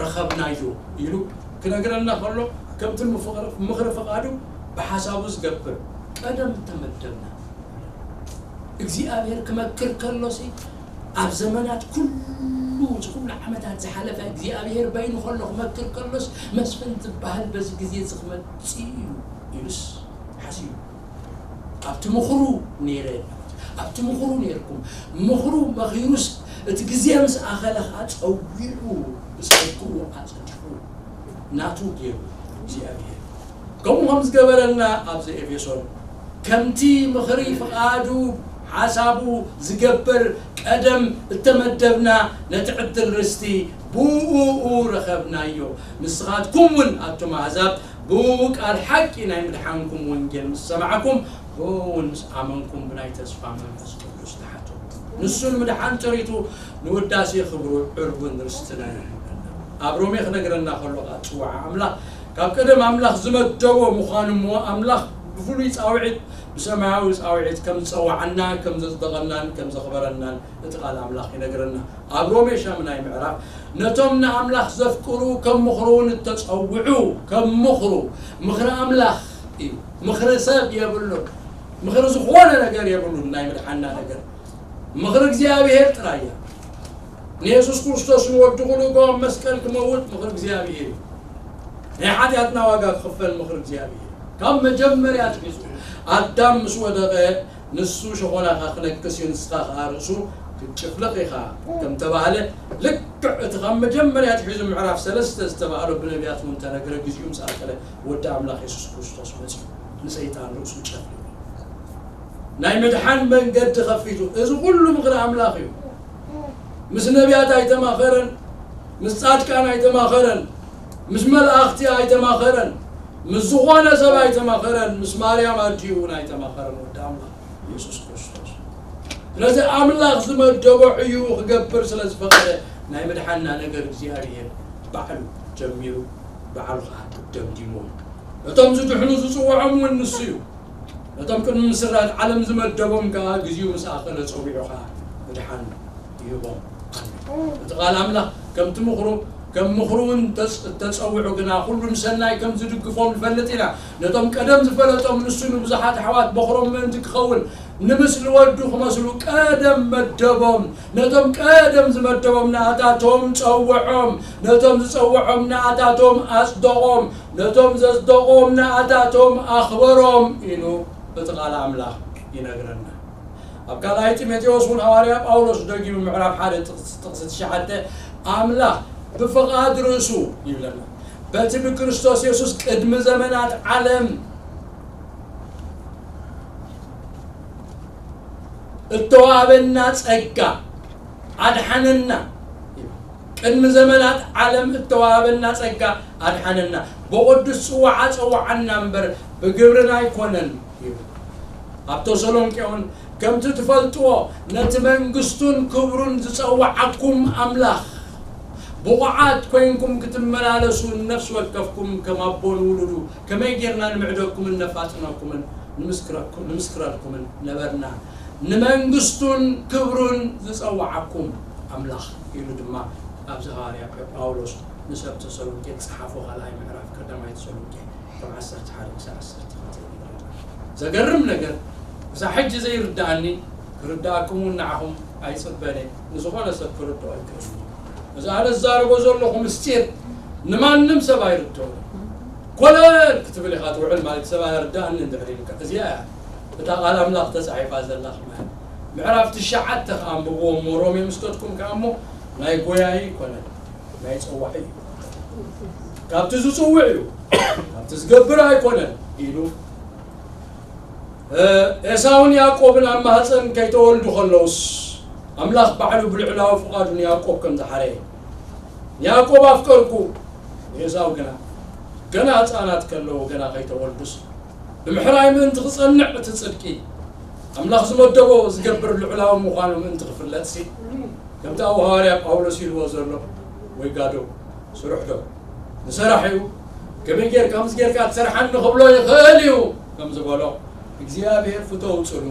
ረኸብናዮ ኢሉ ክነግረና ከሎ፣ ከምቲ ምፍቕር-፣ ምኽሪ ፍቓዱ ብሓሳቡ ዝገብር ቀደም እተመደብና። እግዚኣብሔር ክመክር ከሎሲ፣ ኣብ ዘመናት ኩሉ፣ እዚ ኩሉ ዓመታት ዝሓለፈ እግዚኣብሔር በይኑ ከሎ ክመክር ከሎስ፣ መስፍን ዝበሃል በዚ ግዜ እዚ ክመጽእ እዩ ኢሉስ ሓሲቡ ኣብቲ ምኽሩ ነይረ። ኣብቲ ምኽሩ ነይርኩም። ምኽሩ መኺሩስ፣ እቲ ግዜ ምስ ኣኸለ ኸዓ ጸዊዑ፣ ብጸግኡ ኣጸዲቑ፣ ናቱ ገይሩ እግዚኣብሔር። ከምኡ ከም ዝገበረልና ኣብዚ ኤፌሶን፣ ከምቲ ምኽሪ ፍቓዱ ሓሳቡ ዝገብር ቀደም እተመደብና፣ ነቲ ዕድል ርስቲ ብእኡ ረኸብናዮ። ንስኻትኩም እውን ኣቱም ኣህዛብ ብእኡ ቃል ሓቂ ናይ ምድሓንኩም ወንጌል ምስ ሰማዕኩም፣ ብእኡ እውን ምስ ኣመንኩም ብናይ ተስፋ መንፈስ ቅዱስ ተሓቱ። ንሱ ንምድሓን ጸሪቱ ንውዳሴ ክብሩ ዕርቡን ርስትና እዩ። ኣብ ሮሜ ክነግረና ከሎ ኸዓ ጽዋዓ ኣምላኽ ካብ ቀደም ኣምላኽ ዝመደቦ ምዃኑ እሞ ኣምላኽ ብፍሉይ ጻውዒት ብሰማያዊ ጻውዒት ከም ዝጸዋዓና ከም ዘጽደቐናን ከም ዘኽበረናን እቲ ቃል ኣምላኽ ይነግረና። ኣብ ሮሜ ሻምናይ ምዕራፍ ነቶም ንኣምላኽ ዘፍቅሩ ከም ምኽሩ እውን እተጸውዑ፣ ከም ምኽሩ፣ ምኽሪ ኣምላኽ እዩ። ምኽሪ ሰብ የብሉን። ምኽሪ ዝኾነ ነገር የብሉን። ናይ ምድሓና ነገር ምኽሪ እግዚኣብሔር ጥራይ እያ። ንየሱስ ክርስቶስ ንወዲ ክልእኮ ኣብ መስቀል ክመውት ምኽሪ እግዚኣብሔር እዩ። ናይ ሓጢኣትና ዋጋ ክኽፈል ምኽሪ እግዚኣብሔር እዩ። ካብ መጀመርያ ኣትሒዙ ኣዳም ምስ ወደቐ ንሱ ሸኾናኻ ክነክስ እዩ፣ ንስኻ ኸዓ ርእሱ ክትጭፍልቕ ኢኻ ከም ተባህለ፣ ልክዕ እቲ ካብ መጀመርያ ኣትሒዙ ምዕራፍ ሰለስተ ዝተባህሎ ብነቢያት እውን ተነግረ፣ ግዜኡ ምስ ኣኸለ ወዲ ኣምላኽ የሱስ ክርስቶስ መጺኡ ንሰይጣን ርእሱ ጨፍሊቑ። ናይ ምድሓን መንገዲ ኸፊቱ። እዚ ኩሉ ምኽሪ ኣምላኽ እዩ። ምስ ነቢያት ኣይተማኸረን፣ ምስ ጻድቃን ኣይተማኸረን፣ ምስ መላእኽቲ ኣይተማኸረን፣ ምስ ዝኾነ ሰብ ኣይተማኸረን፣ ምስ ማርያም ኣዲኡ እውን ኣይተማኸረን ወዲ ኣምላኽ የሱስ ክርስቶስ። ስለዚ ኣምላኽ ዝመደቦ ዕዩ ክገብር ስለ ዝፈቐደ ናይ ምድሓና ነገር እግዚኣብሔር ባዕሉ ጀሚሩ ባዕሉ ኸዓ ደምዲሞ። ነቶም ዝድሕኑ ዝጽውዖም እውን ንሱ እዩ። ነቶም ቅድሚ ምስራት ዓለም ዝመደቦም ከኣ ግዜኡ ምስ ኣኸለ ጸዊዑ ኸኣ ምድሓን ይህቦም። እቲ ቃል ኣምላኽ ከምቲ ምኽሩ ከም ምኽሩ እውን ተጽ-፣ እተጸውዑ ግና ኩሉ ንሰናይ ከም ዝድግፎም ንፈልጥ ኢና። ነቶም ቀደም ዝፈለጦም ንሱ ንብዙሓት ኣሕዋት በኹሮም ምእንቲ ክኸውን ንምስሊ ወዱ ክመስሉ ቀደም መደቦም። ነቶም ቀደም ዝመደቦም ንኣታቶም ጸውዖም፣ ነቶም ዝጸውዖም ንኣታቶም ኣጽደቖም፣ ነቶም ዘጽደቖም ንኣታቶም ኣኽበሮም ኢሉ እቲ ቃል ኣምላኽ ይነግረና። ኣብ ካልኣይ ጢሞቴዎስ እውን ሃዋርያ ጳውሎስ ደጊሙ ምዕራፍ ሓደ ጥቕስ-፣ ጥቕሲ ትሽዓተ ኣምላኽ ብፍቓድ ርእሱ ይብለና። በቲ ብክርስቶስ የሱስ ቅድሚ ዘመናት ዓለም እተዋህበና ጸጋ ኣድሓነና። ቅድሚ ዘመናት ዓለም እተዋህበና ጸጋ ኣድሓነና። ብቕዱስ ጽዋዓ ጸውዓና እምበር ብግብርና ኣይኮነን ይብል። ኣብ ተሰሎንቄ እውን ከምቲ ትፈልጥዎ ነቲ መንግስቱን ክብሩን ዝጸውዓኩም ኣምላኽ ብቑዓት ኮይንኩም ክትመላለሱ ነፍሲ ወከፍኩም ከም ኣቦ ንውሉዱ ከመይ ጌርና ንምዕደኩምን ነፋጥነኩምን ንምስክረኩ-፣ ንምስክረልኩምን ነበርና። ንመንግስቱን ክብሩን ዝጸውዓኩም ኣምላኽ ኢሉ ድማ ኣብዚ ሃዋርያ ጳውሎስ ንሰብ ተሰሎንቄ ዝጸሓፎ ካልኣይ ምዕራፍ ቀዳማይ ተሰሎንቄ ካብ ዓሰርተ ሓደ ክሳብ ዓሰርተ ክልተ ይነግረና። ዘገርም ነገር፣ ክሳብ ሕጂ ዘይርድኣኒ ክርድኣኩም እውን ንዓኹም ኣይጽበን እየ። ንዝኾነ ሰብ ክርድኦ ኣይክእልን እየ። እዚ ኣነ ዝዛረቦ ዘለኹ ምስጢር ንማንም ሰብ ኣይርድኦን። ኮለል ክትብል ኢኻ ትውዕል ማለት ሰብ ኣይርድኣኒ እንድሕር ኢልካ። እዚኣ እያ እታ ቃል ኣምላኽ ተጻሒፋ ዘላ። ከማን ምዕራፍ ትሽዓተ ከኣ ኣንብብዎ እሞ ሮሜ ምስ ከድኩም ከኣ እሞ ናይ ጎያዪ ኣይኮነን፣ ናይ ጸዋዒ እዩ። ካብቲ ዝጽውዕ እዩ፣ ካብቲ ዝገብር ኣይኮነን ኢሉ። እ፣ ኤሳውን ያዕቆብን ኣብ ማህፀን ከይተወልዱ ከለውስ ኣምላኽ ባዕሉ ብልዕላዊ ፍቓዱ ንያዕቆብ ከም ዝሓረየ፣ ንያዕቆብ ኣፍቀርኩ፣ ንኤሳው ግና፣ ገና ህፃናት ከለዉ፣ ገና ከይተወልዱስ፣ ብምሕራይ ምእንቲ ክጸንዕ እቲ ጽድቂ፣ ኣምላኽ ዝመደቦ ዝገብር ልዑላዊ ምዃኑ ምእንቲ ክፍለጥሲ፣ ከምቲ ኣብኡ ሃዋርያ ጳውሎስ ኢልዎ ዘሎ፣ ወይ ጋዶ፣ ስሩሕ ዶ ንሰራሕ እዩ? ከመይ ጌርካ ምስ ጌርካ ትሰርሓኒ ክብሎ ይኽእል እዩ ከም ዝበሎ፣ እግዚኣብሔር ፍተው ጽልኡ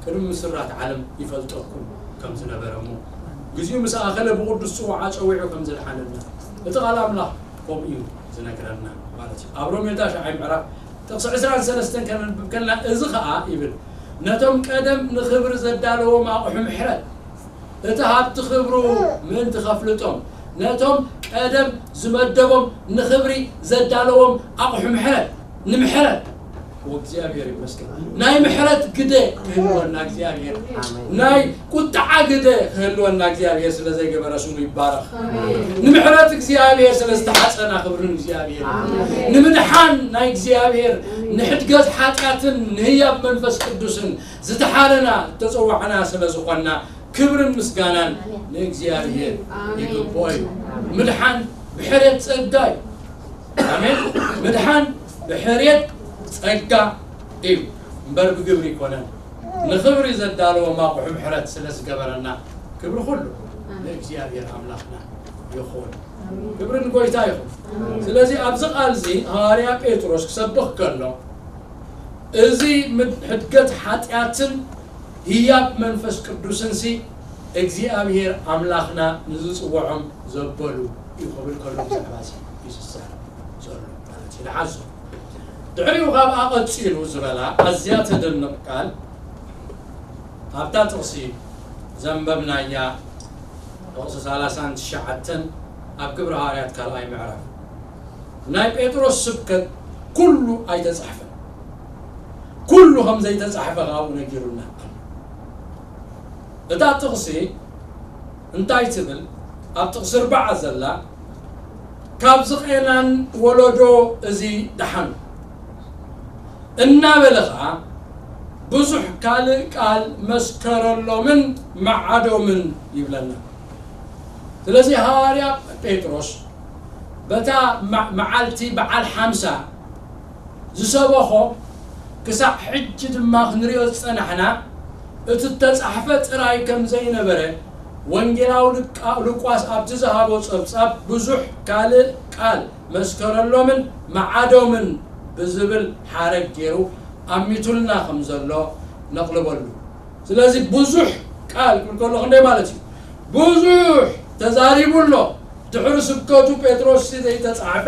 ቅድሚ ምስራት ዓለም ይፈልጠኩም ከም ዝነበረ እሞ፣ ግዜኡ ምስ ኣኸለ ብቕዱስ ጽዋዓ ጸዊዑ ከም ዘድሓነና እቲ ቃል ኣምላኽ ከምኡ እዩ ዝነግረና ማለት እዩ። ኣብ ሮሜ ታሽዓይ ምዕራፍ ጥቕሲ ዕስራን ሰለስተን ከነንብብ ከለና፣ እዚ ኸኣ ይብል፣ ነቶም ቀደም ንኽብሪ ዘዳለዎም ኣቑሑ ምሕረት፣ እቲ ሃብቲ ክብሩ ምእንቲ ከፍልጦም፣ ነቶም ቀደም ዝመደቦም ንኽብሪ ዘዳለዎም ኣቑሑ ምሕረት፣ ንምሕረት፣ ወእግዚኣብሔር ይመስገን። ናይ ምሕረት ግደ ክህልወና እግዚኣብሔር፣ ናይ ቁጥዓ ግደ ክህልወና እግዚኣብሔር ስለ ዘይገበረ ስሙ ይባረኽ። ንምሕረት እግዚኣብሔር ስለ ዝተሓጸና ክብሪ ንእግዚኣብሔር። ንምድሓን ናይ እግዚኣብሔር፣ ንሕድገት ሓጢኣትን ንህያብ መንፈስ ቅዱስን ዝተሓረና ዝተጸዋዕና ስለ ዝኾንና ክብርን ምስጋናን ንእግዚኣብሔር ይግብኦ እዩ። ምድሓን ብሕርየት ጸጋ እዩ። ኣሜን። ምድሓን ብሕርየት ጸጋ እዩ እምበር ብግብሪ ይኮነን። ንኽብሪ ዘዳለዎም ኣቑሑ ምሕረት ስለ ዝገበረና ክብሪ ኩሉ ንእግዚኣብሔር ኣምላኽና ይኹን። ክብሪ ንጎይታ ይኹን። ስለዚ ኣብዚ ቃል እዚ ሃዋርያ ጴጥሮስ ክሰብኽ ከሎ እዚ ምድ-፣ ሕድገት ሓጢኣትን ህያብ መንፈስ ቅዱስንሲ እግዚኣብሔር ኣምላኽና ንዝጽውዖም ዘበሉ እዩ ክብል ከሎ ብዛዕባ እዚ እዩ ዝዛረብ ዘሎ ማለት እዩ። ንሓዞ ድሕሪኡ ካብኣ ቀጺሉ ዝበላ ኣዝያ ተደንቕ ቃል ኣብታ ጥቕሲ ዘንበብናያ ጥቕሲ ሰላሳን ትሽዓተን ኣብ ግብረ ሃዋርያት ካልኣይ ምዕራፍ ናይ ጴጥሮስ ስብከት ኩሉ ኣይተጻሕፈን። ኩሉ ከም ዘይተጻሕፈ ካብኡ ነጊሩና። እታ ጥቕሲ እንታይ ትብል? ኣብ ጥቕሲ ኣርባዓ ዘላ ካብዚ ቄናን ወለዶ እዚ ደሓኑ እናበለ ኸዓ ብዙሕ ካልእ ቃል መስከረሎምን መዓዶምን ይብለና። ስለዚ ሃዋርያ ጴጥሮስ በታ መ-፣ መዓልቲ በዓል ሓምሳ ዝሰበኾ ክሳዕ ሕጂ ድማ ክንሪኦ ዝጸናሕና እቲ እተጻሕፈ ጥራይ ከም ዘይነበረ ወንጌላዊ ሉቃ-፣ ሉቃስ ኣብቲ ዝሃቦ ጸብጻብ ብዙሕ ካልእ ቃል መስከረሎምን መዓዶምን ብዝብል ሓረግ ገይሩ ኣሚቱልና ከም ዘሎ ነቕልበሉ። ስለዚ ብዙሕ ቃል ክብል ከሎ ክንደይ ማለት እዩ? ብዙሕ ተዛሪቡ ኣሎ። ድሕሪ ስብከቱ ጴጥሮስ ዘይተጻሕፈ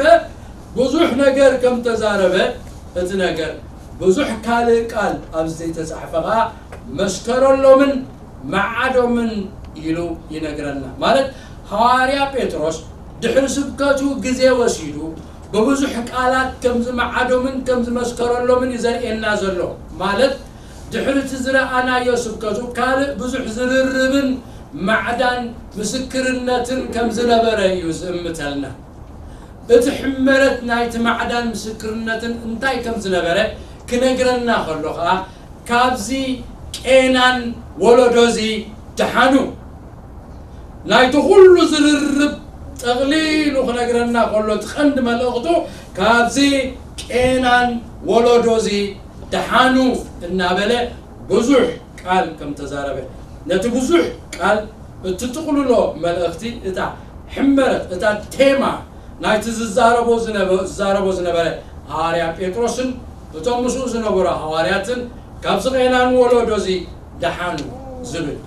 ብዙሕ ነገር ከም ተዛረበ እቲ ነገር ብዙሕ ካልእ ቃል ኣብዚ ዘይተጻሕፈ ኸዓ መስከረሎምን መዓዶምን ኢሉ ይነግረና። ማለት ሃዋርያ ጴጥሮስ ድሕሪ ስብከቱ ግዜ ወሲዱ ብብዙሕ ቃላት ከም ዝመዓዶምን ከም ዝመስከረሎምን እዩ ዘርእየና ዘሎ። ማለት ድሕሪ እቲ ዝረኣናዮ ስብከቱ ካልእ ብዙሕ ዝርርብን ማዕዳን ምስክርነትን ከም ዝነበረ እዩ ዝእምተልና። እቲ ሕመረት ናይቲ ማዕዳን ምስክርነትን እንታይ ከም ዝነበረ ክነግረና ከሎ ኸዓ ካብዚ ቄናን ወለዶ እዚ ደሓኑ። ናይቲ ኩሉ ዝርርብ ጠቕሊሉ ክነግረና ከሎ እቲ ቀንዲ መልእኽቱ ካብዚ ቄናን ወለዶ እዚ ደሓኑ እናበለ ብዙሕ ቃል ከም ተዛረበ፣ ነቲ ብዙሕ ቃል እትጥቕልሎ መልእኽቲ፣ እታ ሕመረት፣ እታ ቴማ ናይቲ ዝዛረቦ ዝነበ-፣ ዝዛረቦ ዝነበረ ሃዋርያ ጴጥሮስን እቶም ምስኡ ዝነበሩ ሃዋርያትን ካብዚ ቄናን ወለዶ እዚ ደሓኑ ዝብል።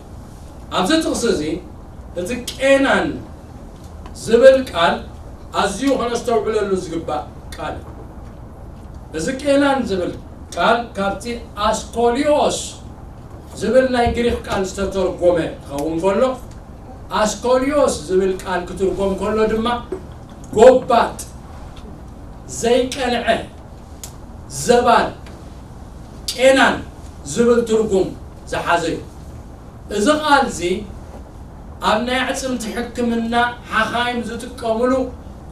ኣብዚ ጥቕሲ እዚ እቲ ቄናን ዝብል ቃል ኣዝዩ ከነስተውዕለሉ ዝግባእ ቃል እዩ። እዚ ቄናን ዝብል ቃል ካብቲ ኣስኮሊዮስ ዝብል ናይ ግሪኽ ቃል ዝተተርጎመ ክኸውን ከሎ፣ ኣስኮሊዮስ ዝብል ቃል ክትርጎም ከሎ ድማ ጎባጥ፣ ዘይቀንዐ፣ ዘባን፣ ቄናን ዝብል ትርጉም ዝሓዘ እዩ። እዚ ቃል እዚ ኣብ ናይ ኣዕጽምቲ ሕክምና ሓኻይም ዝጥቀምሉ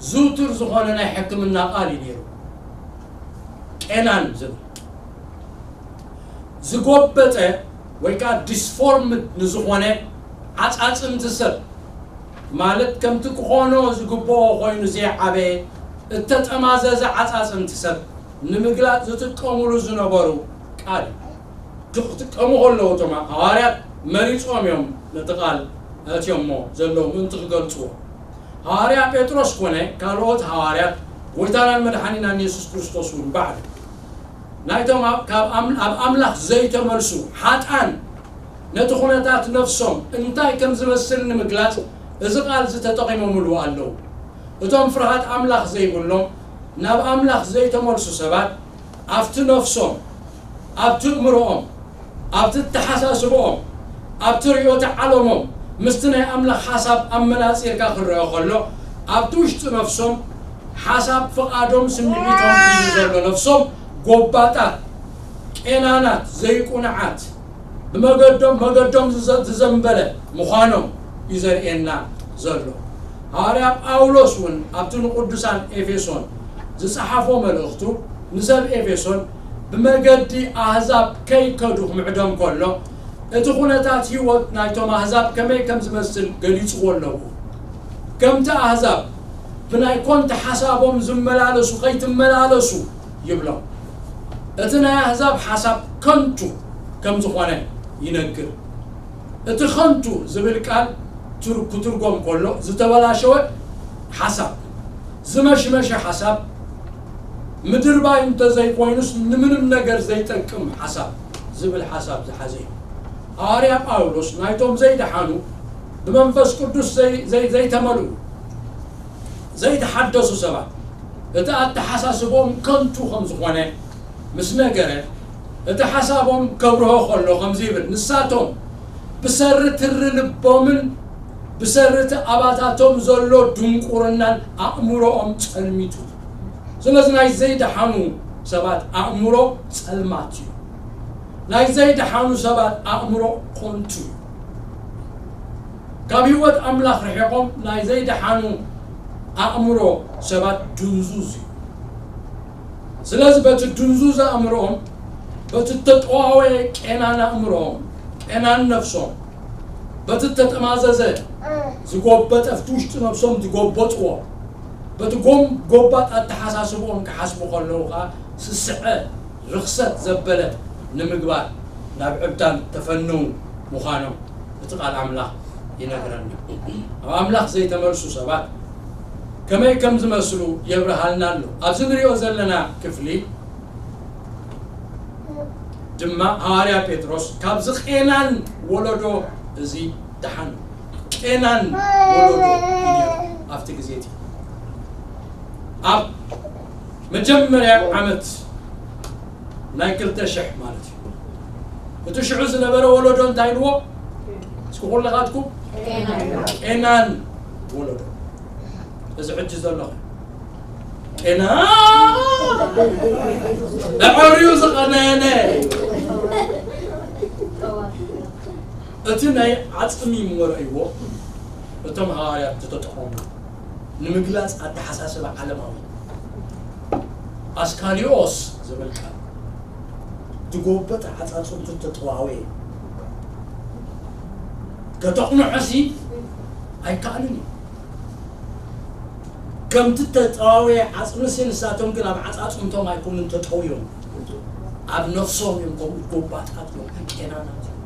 ዝውቱር ዝኾነ ናይ ሕክምና ቃል እዩ ነይሩ። ቄናን ዝብል ዝጎበጠ ወይ ከዓ ዲስፎርምድ ንዝኾነ ዓጻጽምቲ ሰብ፣ ማለት ከምቲ ክኾኖ ዝግብኦ ኮይኑ ዘይዓበየ እተጠማዘዘ ዓጻጽምቲ ሰብ ንምግላጽ ዝጥቀሙሉ ዝነበሩ ቃል እዩ። ክጥቀሙ ከለዉ እቶም ሃዋርያት መሪጾም እዮም ነቲ ቃል ኣእትዮሞ ዘለዉ ምእንቲ ክገልጽዎ። ሃዋርያ ጴጥሮስ ኮነ ካልኦት ሃዋርያት፣ ጎይታናን መድሓኒናን የሱስ ክርስቶስ እውን ባዕሉ ናይቶም ኣብ፣ ካብ ኣም-፣ ኣብ ኣምላኽ ዘይተመልሱ ሓጥኣን ነቲ ኩነታት ነፍሶም እንታይ ከም ዝመስል ንምግላጽ እዚ ቃል እዚ ተጠቒሞምሉ ኣለዉ። እቶም ፍርሃት ኣምላኽ ዘይብሎም ናብ ኣምላኽ ዘይተመልሱ ሰባት ኣብቲ ነፍሶም፣ ኣብቲ እምሮኦም፣ ኣብቲ ኣተሓሳስብኦም፣ ኣብቲ ርእዮተ ዓለሞም ምስቲ ናይ ኣምላኽ ሓሳብ ኣመናጺርካ ክረአ ከሎ ኣብቲ ውሽጢ ነፍሶም ሓሳብ ፍቓዶም ስምዒቶም እዩ ዘሎ። ነፍሶም ጎባጣት፣ ቄናናት ዘይቁኑዓት ብመገዶም መገዶም ዝዘ- ዝዘንበለ ምዃኖም እዩ ዘርእየና ዘሎ። ሃዋርያ ጳውሎስ እውን ኣብቲ ንቅዱሳን ኤፌሶን ዝጸሓፎ መልእኽቱ ንሰብ ኤፌሶን ብመገዲ ኣህዛብ ከይከዱ ክምዕዶም ከሎ እቲ ኩነታት ህይወት ናይቶም ኣህዛብ ከመይ ከም ዝመስል ገሊጽዎ ኣለዎ። ከምቲ ኣህዛብ ብናይ ኮንት ሓሳቦም ዝመላለሱ ከይትመላለሱ ይብሎም። እቲ ናይ ኣህዛብ ሓሳብ ከንቱ ከም ዝኾነ ይነግር። እቲ ከንቱ ዝብል ቃል ትር- ክትርጎም ከሎ ዝተበላሸወ ሓሳብ፣ ዝመሽመሸ ሓሳብ፣ ምድርባይ እንተዘይኮይኑስ ንምንም ነገር ዘይጠቅም ሓሳብ ዝብል ሓሳብ ዝሓዘ እዩ። ሃዋርያ ጳውሎስ ናይቶም ዘይደሓኑ ብመንፈስ ቅዱስ ዘይ- ዘይ- ዘይተመልኡ ዘይተሓደሱ ሰባት እቲ ኣተሓሳስቦም ከንቱ ከም ዝኾነ ምስ ነገረ እቲ ሓሳቦም ከብርሆ ከሎ ከምዚ ይብል፣ ንሳቶም ብሰሪ ትሪ ልቦምን ብሰሪ እቲ ኣባታቶም ዘሎ ድንቁርናን ኣእምሮኦም ጸልሚቱ። ስለዚ ናይ ዘይደሓኑ ሰባት ኣእምሮ ጸልማት እዩ። ናይ ዘይደሓኑ ሰባት ኣእምሮ ኮንቱ እዩ። ካብ ህይወት ኣምላኽ ርሒቖም ናይ ዘይደሓኑ ኣእምሮ ሰባት ድንዙዝ እዩ። ስለዚ በቲ ድንዙዝ ኣእምሮኦም፣ በቲ ተጠዋወየ ቄናን ኣእምሮኦም፣ ቄናን ነፍሶም፣ በቲ ተጠማዘዘ ዝጎበጠ ኣብቲ ውሽጢ ነፍሶም ዝጎበጥዎ፣ በቲ ጎም ጎባጥ ኣተሓሳስብኦም ክሓስቡ ከለዉ ኸዓ ስስዐ ርኽሰት ዘበለ ንምግባር ናብ ዕብዳን ተፈነዉ ምዃኖም እቲ ቃል ኣምላኽ ይነግረና። ኣብ ኣምላኽ ዘይተመልሱ ሰባት ከመይ ከም ዝመስሉ የብርሃልና ኣሎ። ኣብዚ ንሪኦ ዘለና ክፍሊ ድማ ሃዋርያ ጴጥሮስ ካብዚ ቄናን ወለዶ እዚ ደሓኑ ቄናን ወለዶ እዩ ነይሩ። ኣብቲ ግዜ እቲ ኣብ መጀመርያ ዓመት ናይ ክልተ ሽሕ ማለት እዩ። እቲ ሽዑ ዝነበረ ወለዶ እንታይ ኢልዎ? እስኪ ኩልኻትኩም ቄናን ወለዶ። እዚ ሕጂ ዘሎ ቄናን ኣዕርዩ ዝቐነነ እቲ ናይ ዓጽሚ እሞ ረእይዎ እቶም ሃዋርያት ዝተጠቐሙ ንምግላጽ ኣተሓሳስባ ዓለማዊ ኣስካሊዮስ ዝብል ቃል ዝጎበጠ ዓጻጽምቱ ተጠዋወየ ከተቕንዖሲ ኣይከኣልን እዩ። ከምቲ ተጠዋወየ ዓጽምሲ ንሳቶም ግን ኣብ ዓጻጽምቶም ኣይኮኑን ተጠውዮም፣ ኣብ ነፍሶም እዮም። ከምኡ ጎባጣት እዮም፣ ቄናናት እዮም።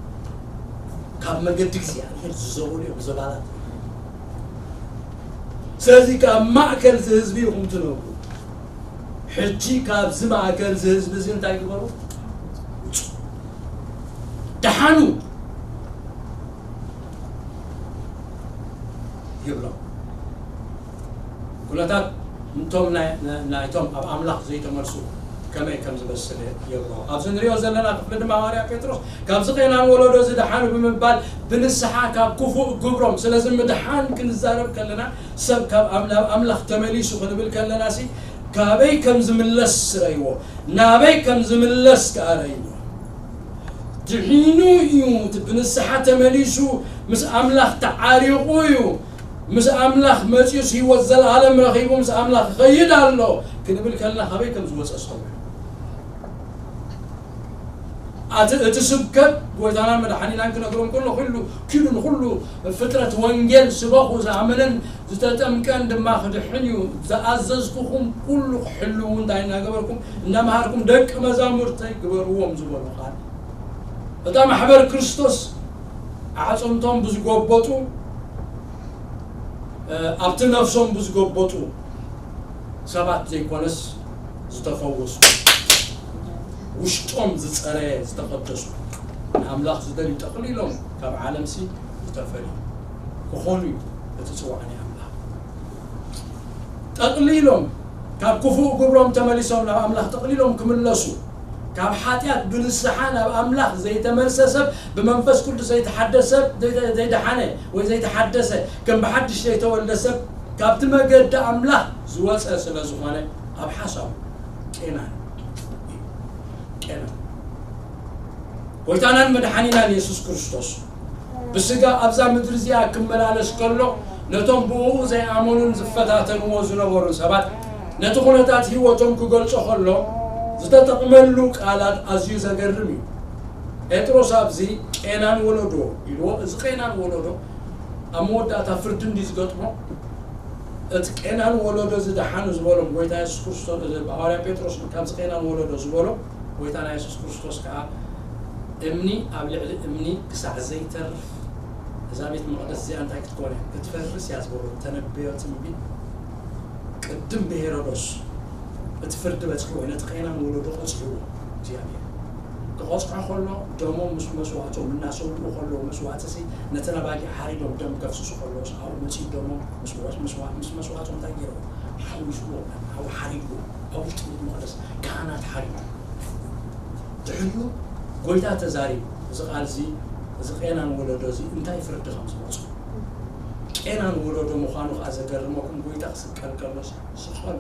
ካብ መገዲ እግዚኣብሔር ዝዘወሉ እዮም፣ ዘባላት። ስለዚ ካብ ማእከል እዚ ህዝቢ ኢኹም ትነብሩ። ሕጂ ካብዚ ማእከል እዚ ህዝቢ እዚ እንታይ ግበሩ? ውጹ። ደሓኑ ይብሎም። ኩነታት እንቶም ናይ- ናይ- ናይቶም ኣብ ኣምላኽ ዘይተመልሱ ከመይ ከም ዝመስል የብሎ። ኣብዚ ንሪኦ ዘለና ክፍሊ ድማ ሃዋርያ ጴጥሮስ ካብዚ ቄናን ወለዶ እዚ ደሓኑ ብምባል ብንስሓ ካብ ክፉእ ግብሮም፣ ስለዚ ምድሓን ክንዛረብ ከለና ሰብ ካብ ኣም- ናብ ኣምላኽ ተመሊሱ ክንብል ከለና ሲ ካበይ ከም ዝምለስ ረእይዎ፣ ናበይ ከም ዝምለስ ከኣ ረእይዎ። ድሒኑ እዩ፣ እቲ ብንስሓ ተመሊሱ ምስ ኣምላኽ ተዓሪቑ እዩ። ምስ ኣምላኽ መጺኡስ ህይወት ዘለኣለም ረኺቡ ምስ ኣምላኽ ይኸይድ ኣሎ ክንብል ከለና ካበይ ከም ዝወጸ ሰው ኣቲ እቲ ስብከት ጎይታናን መድሓኒናን ክነግሮም ከሎ ኩሉ ኪዱ ንኹሉ ፍጥረት ወንጌል ስበኹ፣ ዝኣመነን ዝተጠምቀን ድማ ክድሕን እዩ፣ ዝኣዘዝኩኹም ኩሉ ክሕልዉ እንታይ እናገበርኩም እናመሃርኩም ደቂ መዛሙርተይ ግበርዎም ዝበሎ ቃል እታ ማሕበር ክርስቶስ ኣዕፅምቶም ብዝጎበጡ ኣብቲ ነፍሶም ብዝጎበጡ ሰባት ዘይኮነስ ዝተፈወሱ ውሽጦም ዝፀረየ ዝተቐደሱ ንኣምላኽ ዝደልዩ ጠቕሊሎም ካብ ዓለምሲ ዝተፈልዩ ክኾኑ እዩ እቲ ፅዋዕ ናይ ኣምላኽ። ጠቕሊሎም ካብ ክፉእ ግብሮም ተመሊሶም ናብ ኣምላኽ ጠቕሊሎም ክምለሱ ካብ ሓጢኣት ብንስሓ ናብ ኣምላኽ ዘይተመልሰ ሰብ ብመንፈስ ቅዱስ ዘይተሓደሰ ሰብ ዘይተ- ዘይደሓነ ወይ ዘይተሓደሰ ከም ብሓድሽ ዘይተወልደ ሰብ ካብቲ መገዲ ኣምላኽ ዝወፀ ስለ ዝኾነ ኣብ ሓሳቡ ቄናን እዩ። ቄናን ጎይታናን መድሓኒናን የሱስ ክርስቶስ ብስጋ ኣብዛ ምድሪ እዚኣ ክመላለስ ከሎ፣ ነቶም ብእኡ ዘይኣመኑን ዝፈታተንዎ ዝነበሩ ሰባት፣ ነቲ ኩነታት ህይወቶም ክገልጾ ከሎ ዝተጠቕመሉ ቃላት ኣዝዩ ዘገርም እዩ። ጴጥሮስ ኣብዚ ቄናን ወለዶ ኢልዎ። እዚ ቄናን ወለዶ ኣብ መወዳእታ ፍርዲ እንዲ ዝገጥሞ፣ እቲ ቄናን ወለዶ ዝደሓኑ ዝበሎም ጎይታ የሱስ ክርስቶስ፣ እዚ ሃዋርያ ጴጥሮስ ካብዚ ቄናን ወለዶ ዝበሎ ጎይታና የሱስ ክርስቶስ ከዓ፣ እምኒ ኣብ ልዕሊ እምኒ ክሳዕ ዘይተርፍ፣ እዛ ቤት መቕደስ እዚኣ እንታይ ክትኮነ ክትፈርስ እያ ዝበሎ ተነበዮ ትንቢት ቅድም ብሄሮዶስ እቲ ፍርዲ በፅሕዎ፣ ነቲ ቄናን ወለዶ ቀፅሕዎ እግዚኣብሔር። ክቐፅዖ ከሎ ደሞም ምስ መስዋእቶም እናሰውኡ ከለዉ፣ መስዋእትሲ ነተን ኣባጊዕ ሓሪዶም ደም ከፍስሱ ከለዉ፣ ኣብኡ መፂኡ ደሞም ምስ ወስ-፣ መስዋ-፣ ምስ መስዋእቶም እንታይ ገይርዎ? ሓዊስዎ፣ ኣብኡ ሓሪድዎ፣ ኣብ ውሽጢ ቤት መቕደስ ካህናት ሓሪዱ። ድሕሪኡ ጎይታ ተዛሪቡ፣ እዚ ቃል እዚ፣ እዚ ቄናን ወለዶ እዚ እንታይ ፍርዲ ከም ዝመፁ። ቄናን ወለዶ ምዃኑ ከዓ ዘገርመኩም፣ ጎይታ ክስቀል ከሎስ ስቐሎ፣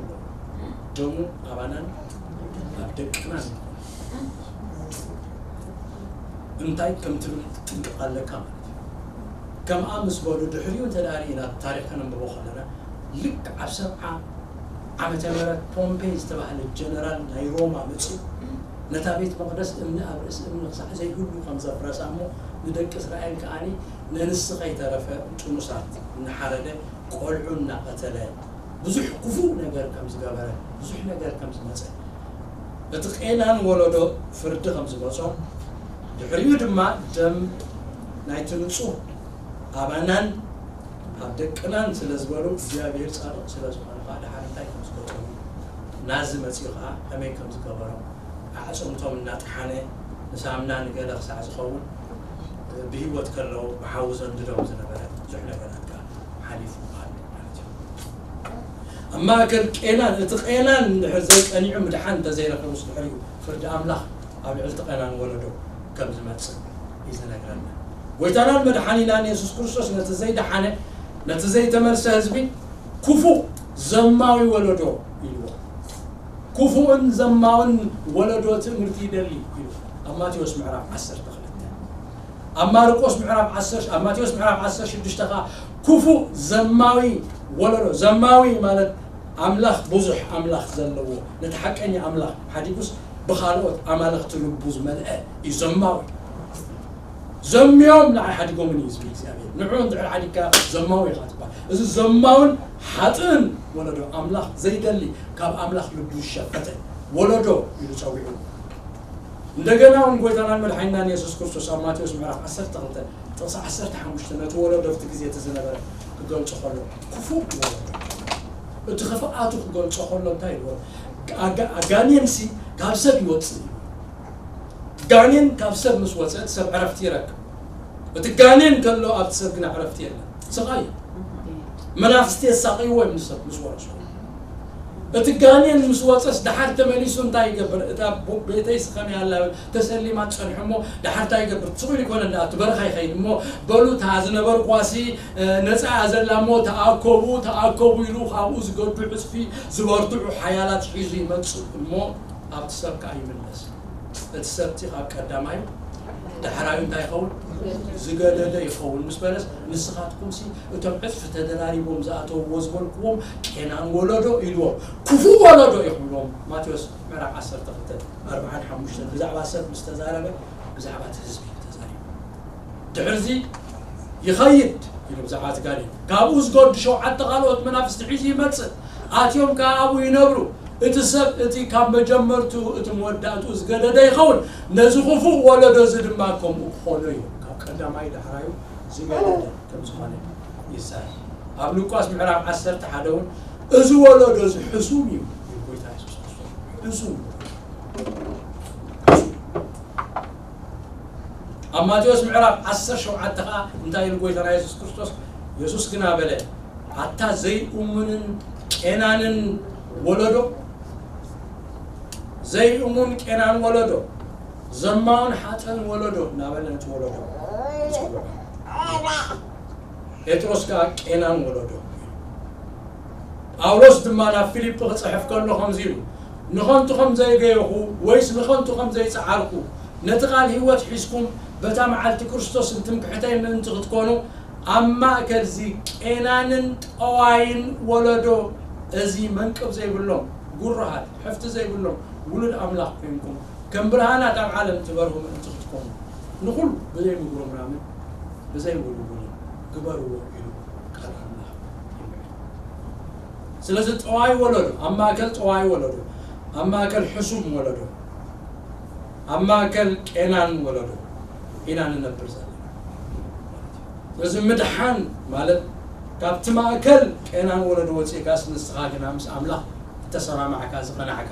ደሙ ኣባናን ኣብ ደቅናን ይኹን። እንታይ ከም ትብል ክትጥንቀቕ ኣለካ ማለት እዩ። ከምኣ ምስ በሉ ድሕሪኡ እንተ ደኣ ርኢና፣ ታሪኽ ከነንብቦ ከለና፣ ልክዕ ኣብ ሰብዓ ዓመተ ምህረት ፖምፔይ ዝተባህለ ጀነራል ናይ ሮማ መጺኡ፣ ነታ ቤት መቕደስ እምኒ ኣብ ርእሲ እምኒ ክሳዕ ዘይህሉ ከም ዘፍረሳ እሞ፣ ንደቂ እስራኤል ከኣኒ ነንስ ከይተረፈ ጥኑሳት እናሓረደ፣ ቆልዑ እናቐተለ፣ ብዙሕ ክፉእ ነገር ከም ዝገበረ፣ ብዙሕ ነገር ከም ዝመጸ፣ እቲ ቄናን ወለዶ ፍርዲ ከም ዝመጾ፣ ድሕሪኡ ድማ ደም ናይቲ ንጹህ ኣባናን ኣብ ደቅናን ስለ ዝበሉ፣ እግዚኣብሔር ጻድቕ ስለ ዝኾነ ከኣ፣ ደሓር እንታይ ከም ዝገጠሙ፣ ናዚ መጺኡ ከኣ ከመይ ከም ዝገበሮም፣ ኣዕጽምቶም እናጠሓነ፣ ንሳምና ንገለ ክሳዕ ዝኸውን፣ ብህይወት ከለዉ ብሓዊ ዘንድዶም ዝነበረ ብዙሕ ነገራት ከኣ ሓሊፉ ኣሎ ማለት እዩ። ኣብ ማእከል ቄናን፣ እቲ ቄናን እንድሕር ዘይቀኒዑ ምድሓን እንተዘይረኸቡስ፣ ድሕሪኡ ፍርዲ ኣምላኽ ኣብ ልዕሊ እቲ ቄናን ወለዶ ከም ዝመጽእ እዩ ዝነግረና። ጎይታናን መድሓኒናን የሱስ ክርስቶስ ነቲ ዘይደሓነ፣ ነቲ ዘይተመልሰ ህዝቢ፣ ክፉእ ዘማዊ ወለዶ ኢልዎ። ክፉእን ዘማውን ወለዶ ትእምርቲ ይደሊ ኢሉ ኣብ ማቴዎስ ምዕራፍ ዓሰርተ ክልተ። ኣብ ማርቆስ ምዕራፍ ዓሰርተ፣ ኣብ ማቴዎስ ምዕራፍ ዓሰርተ ሽዱሽተ ከኣ ክፉእ ዘማዊ ወለዶ፣ ዘማዊ ማለት ኣምላኽ፣ ብዙሕ ኣምላኽ ዘለዎ፣ ነቲ ሓቀኛ ኣምላኽ ሓዲጉስ ብኻልኦት ኣማልኽቲ ልቡ ዝመልአ እዩ ዘማዊ። ዘምዮም ንዓይ ሓዲጎምኒ እዩ ዝብል እግዚኣብሔር። ንዑ እንድሕር ሓዲግካ ዘማዊ ኢኻ ትበሃል። እዚ ዘማውን ሓጥእን ወለዶ፣ ኣምላኽ ዘይደሊ፣ ካብ ኣምላኽ ልቡ ዝሸፈተ ወለዶ ኢሉ ጸዊዑ። እንደገና እውን ጎይታናን መድሓኒናን የሱስ ክርስቶስ ኣብ ማቴዎስ ምዕራፍ ዓሰርተ ክልተ ጥቕሲ ዓሰርተ ሓሙሽተ ነቲ ወለዶ ኣብቲ ግዜ እቲ ዝነበረ ክገልጾ ከሎ፣ ክፉእ ወለዶ፣ እቲ ክፍኣቱ ክገልጾ ከሎ እንታይ ኢልዎ? ኣጋ-፣ ኣጋኔንሲ ካብ ሰብ ይወጽእ እዩ። ጋኔን ካብ ሰብ ምስ ወጸ፣ እቲ ሰብ ዕረፍቲ ይረክብ። እቲ ጋኔን ከሎ ኣብቲ ሰብ ግና ዕረፍቲ የለን። ስቓይ እዩ። መናፍስቲ የሳቕይዎ እዮም ንሰብ ምስ ወረሱ። እቲ ጋኔን ምስ ወጸስ፣ ደሓር ተመሊሱ እንታይ ይገብር? እታ ቦ-፣ ቤተይስ ከመይ ኣላ ተሰሊማ ትጸንሕ እሞ፣ ደሓር እንታይ ይገብር? ስቕ ኢሉ ይኮነ እንዳ፣ እቲ በረኻ ይኸይድ እሞ፣ በሉ፣ እታ ዝነበርኳሲ፣ እ፣ ነጻ እያ ዘላ እሞ፣ ተኣከቡ፣ ተኣከቡ ኢሉ፣ ካብኡ ዝገዱ ዕጽፊ ዝበርትዑ ሓያላት ሒዙ ይመጽእ እሞ፣ ኣብቲ ሰብ ከኣ ይምለስ። እቲ ሰብቲ ካብ ቀዳማዩ ዳሕራዩ እንታይ ይኸውን? ዝገደደ ይኸውን። ምስ በለስ፣ ንስኻትኩምሲ እቶም ዕጽፊ ተደራሪቦም ዝኣተውዎ ዝበልኩዎም ቄናን ወለዶ ኢልዎም። ክፉእ ወለዶ ኢኹም ኢልዎም። ማቴዎስ ምዕራፍ ዓሰርተ ክልተ ኣርብዓን ሓሙሽተን ብዛዕባ ሰብ ምስ ተዛረበ፣ ብዛዕባ እቲ ህዝቢ እዩ ተዛሪቡ። ድሕርዚ ይኸይድ ኢሉ ብዛዕባ እቲ ጋኔን። ካብኡ ዝገዱ ሸውዓተ ካልኦት መናፍስቲ ሒዙ ይመጽእ። ኣትዮም ከኣ ኣብኡ ይነብሩ። እቲ ሰብ እቲ ካብ መጀመርትኡ እቲ መወዳእትኡ ዝገደደ ይኸውን። ነዚ ክፉእ ወለዶ እዚ ድማ ከምኡ ክኾኖ እዩ። ካብ ቀዳማይ ዳሕራዩ ዝገደደ ከም ዝኾነ ይዛረብ። ኣብ ሉቃስ ምዕራፍ ዓሰርተ ሓደ እውን እዚ ወለዶ እዚ ሕሱም እዩ፣ ይብል ጎይታ የሱስ ክርስቶስ። ሕሱም። ኣብ ማቴዎስ ምዕራፍ ዓሰርተ ሸውዓተ ኸዓ እንታይ ኢሉ ጎይታና የሱስ ክርስቶስ? የሱስ ግና በለ፣ ኣታ ዘይእሙንን ቄናንን ወለዶ፣ ዘይእሙን ቄናን ወለዶ፣ ዘማውን ሓጥእን ወለዶ እናበለ ነቲ ወለዶ ይጽውዖ። ጴጥሮስ ከኣ ቄናን ወለዶ። ጳውሎስ ድማ ናብ ፊልጲ ክጽሕፍ ከሎ ከምዚ ኢሉ፣ ንኸንቱ ከም ዘይገየኹ ወይስ ንኸንቱ ከም ዘይጸዓርኩ፣ ነቲ ቃል ህይወት ሒዝኩም በታ መዓልቲ ክርስቶስ እንትምክሕተይ ምእንቲ ክትኮኑ ኣብ ማእከል እዚ ቄናንን ጠዋይን ወለዶ፣ እዚ መንቅብ ዘይብሎም ጉሩሃት፣ ሕፍቲ ዘይብሎም ውሉድ ኣምላኽ ኮይንኩም ከም ብርሃናት ኣብ ዓለም ትበርሁ ምእንቲ ክትኮኑ ንኹሉ ብዘይ ምጉርምራምን ብዘይ ውልውልን ግበርዎ ኢሉ ቃል ኣምላኽ ይምዕድ። ስለዚ ጠዋይ ወለዶ፣ ኣብ ማእከል ጠዋይ ወለዶ፣ ኣብ ማእከል ሕሱም ወለዶ፣ ኣብ ማእከል ቄናን ወለዶ ኢና ንነብር ዘለና። ስለዚ ምድሓን ማለት ካብቲ ማእከል ቄናን ወለዶ ወፂእካስ ንስኻ ግና ምስ ኣምላኽ እተሰማማዕካ ዝቐናዕካ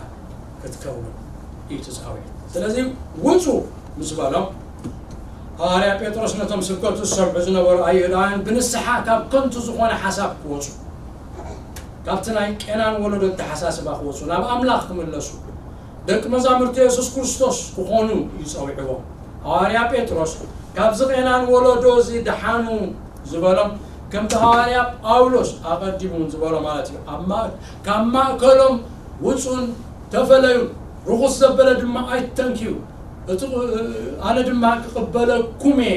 ክትከውን እዩ እቲ ፃውዒት። ስለዚ ውፁ ምስ በሎም ሃዋርያ ጴጥሮስ ነቶም ስብከቱ ዝሰምዑ ዝነበሩ ኣይሁዳውያን ብንስሓ ካብ ከንቱ ዝኾነ ሓሳብ ክወፁ፣ ካብቲ ናይ ቄናን ወለዶ ኣተሓሳስባ ክወፁ፣ ናብ ኣምላኽ ክምለሱ፣ ደቂ መዛሙርቲ የሱስ ክርስቶስ ክኾኑ እዩ ጸዊዕዎም። ሃዋርያ ጴጥሮስ ካብዚ ቄናን ወለዶ እዚ ደሓኑ ዝበሎም ከምቲ ሃዋርያ ጳውሎስ ኣቐዲሙ ዝበሎ ማለት እዩ። ኣብ ማ-፣ ካብ ማእከሎም ውጹን ተፈለዩን፣ ርኹስ ዘበለ ድማ ኣይትተንክዩ፣ እቲ ቕ-፣ ኣነ ድማ ክቕበለኩም እየ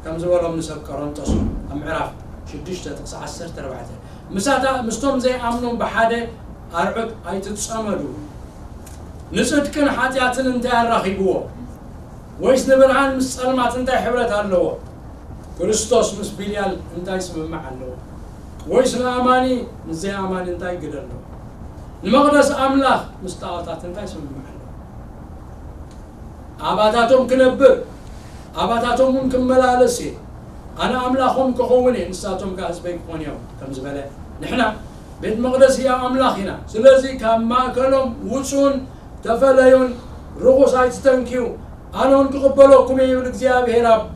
ከም ዝበሎም ንሰብ ቆሮንቶስ ኣብ ምዕራፍ ሽዱሽተ ጥቕሲ ዓሰርተ ኣርባዕተ። ምሳታ-፣ ምስቶም ዘይኣምኑ ብሓደ ኣርዑት ኣይትጸመዱ። ንጽድቅን ሓጢኣትን እንታይ ኣራኺብዎ? ወይስ ንብርሃን ምስ ጸልማት እንታይ ሕብረት ኣለዎ? ክርስቶስ ምስ ቢልያል እንታይ ስምምዕ ኣለዎ? ወይስ ንኣማኒ ምስ ዘይኣማኒ እንታይ ግደ ኣለዎ? ንመቕደስ ኣምላኽ ምስ ጣዖታት እንታይ ስምምዕ ኣለዎ? ኣባታቶም ክነብር፣ ኣባታቶም እውን ክመላለስ እየ። ኣነ ኣምላኾም ክኸውን እየ፣ ንሳቶም ከኣ ህዝበይ ክኾኑ እዮም ከም ዝበለ፣ ንሕና ቤት መቕደስ ህያው ኣምላኽ ኢና። ስለዚ ካብ ማእከሎም ውጹን ተፈለዩን፣ ርኹስ ኣይትተንክዩ። ኣነ እውን ክቕበለኩም እየ ይብል እግዚኣብሔር ኣብ-፣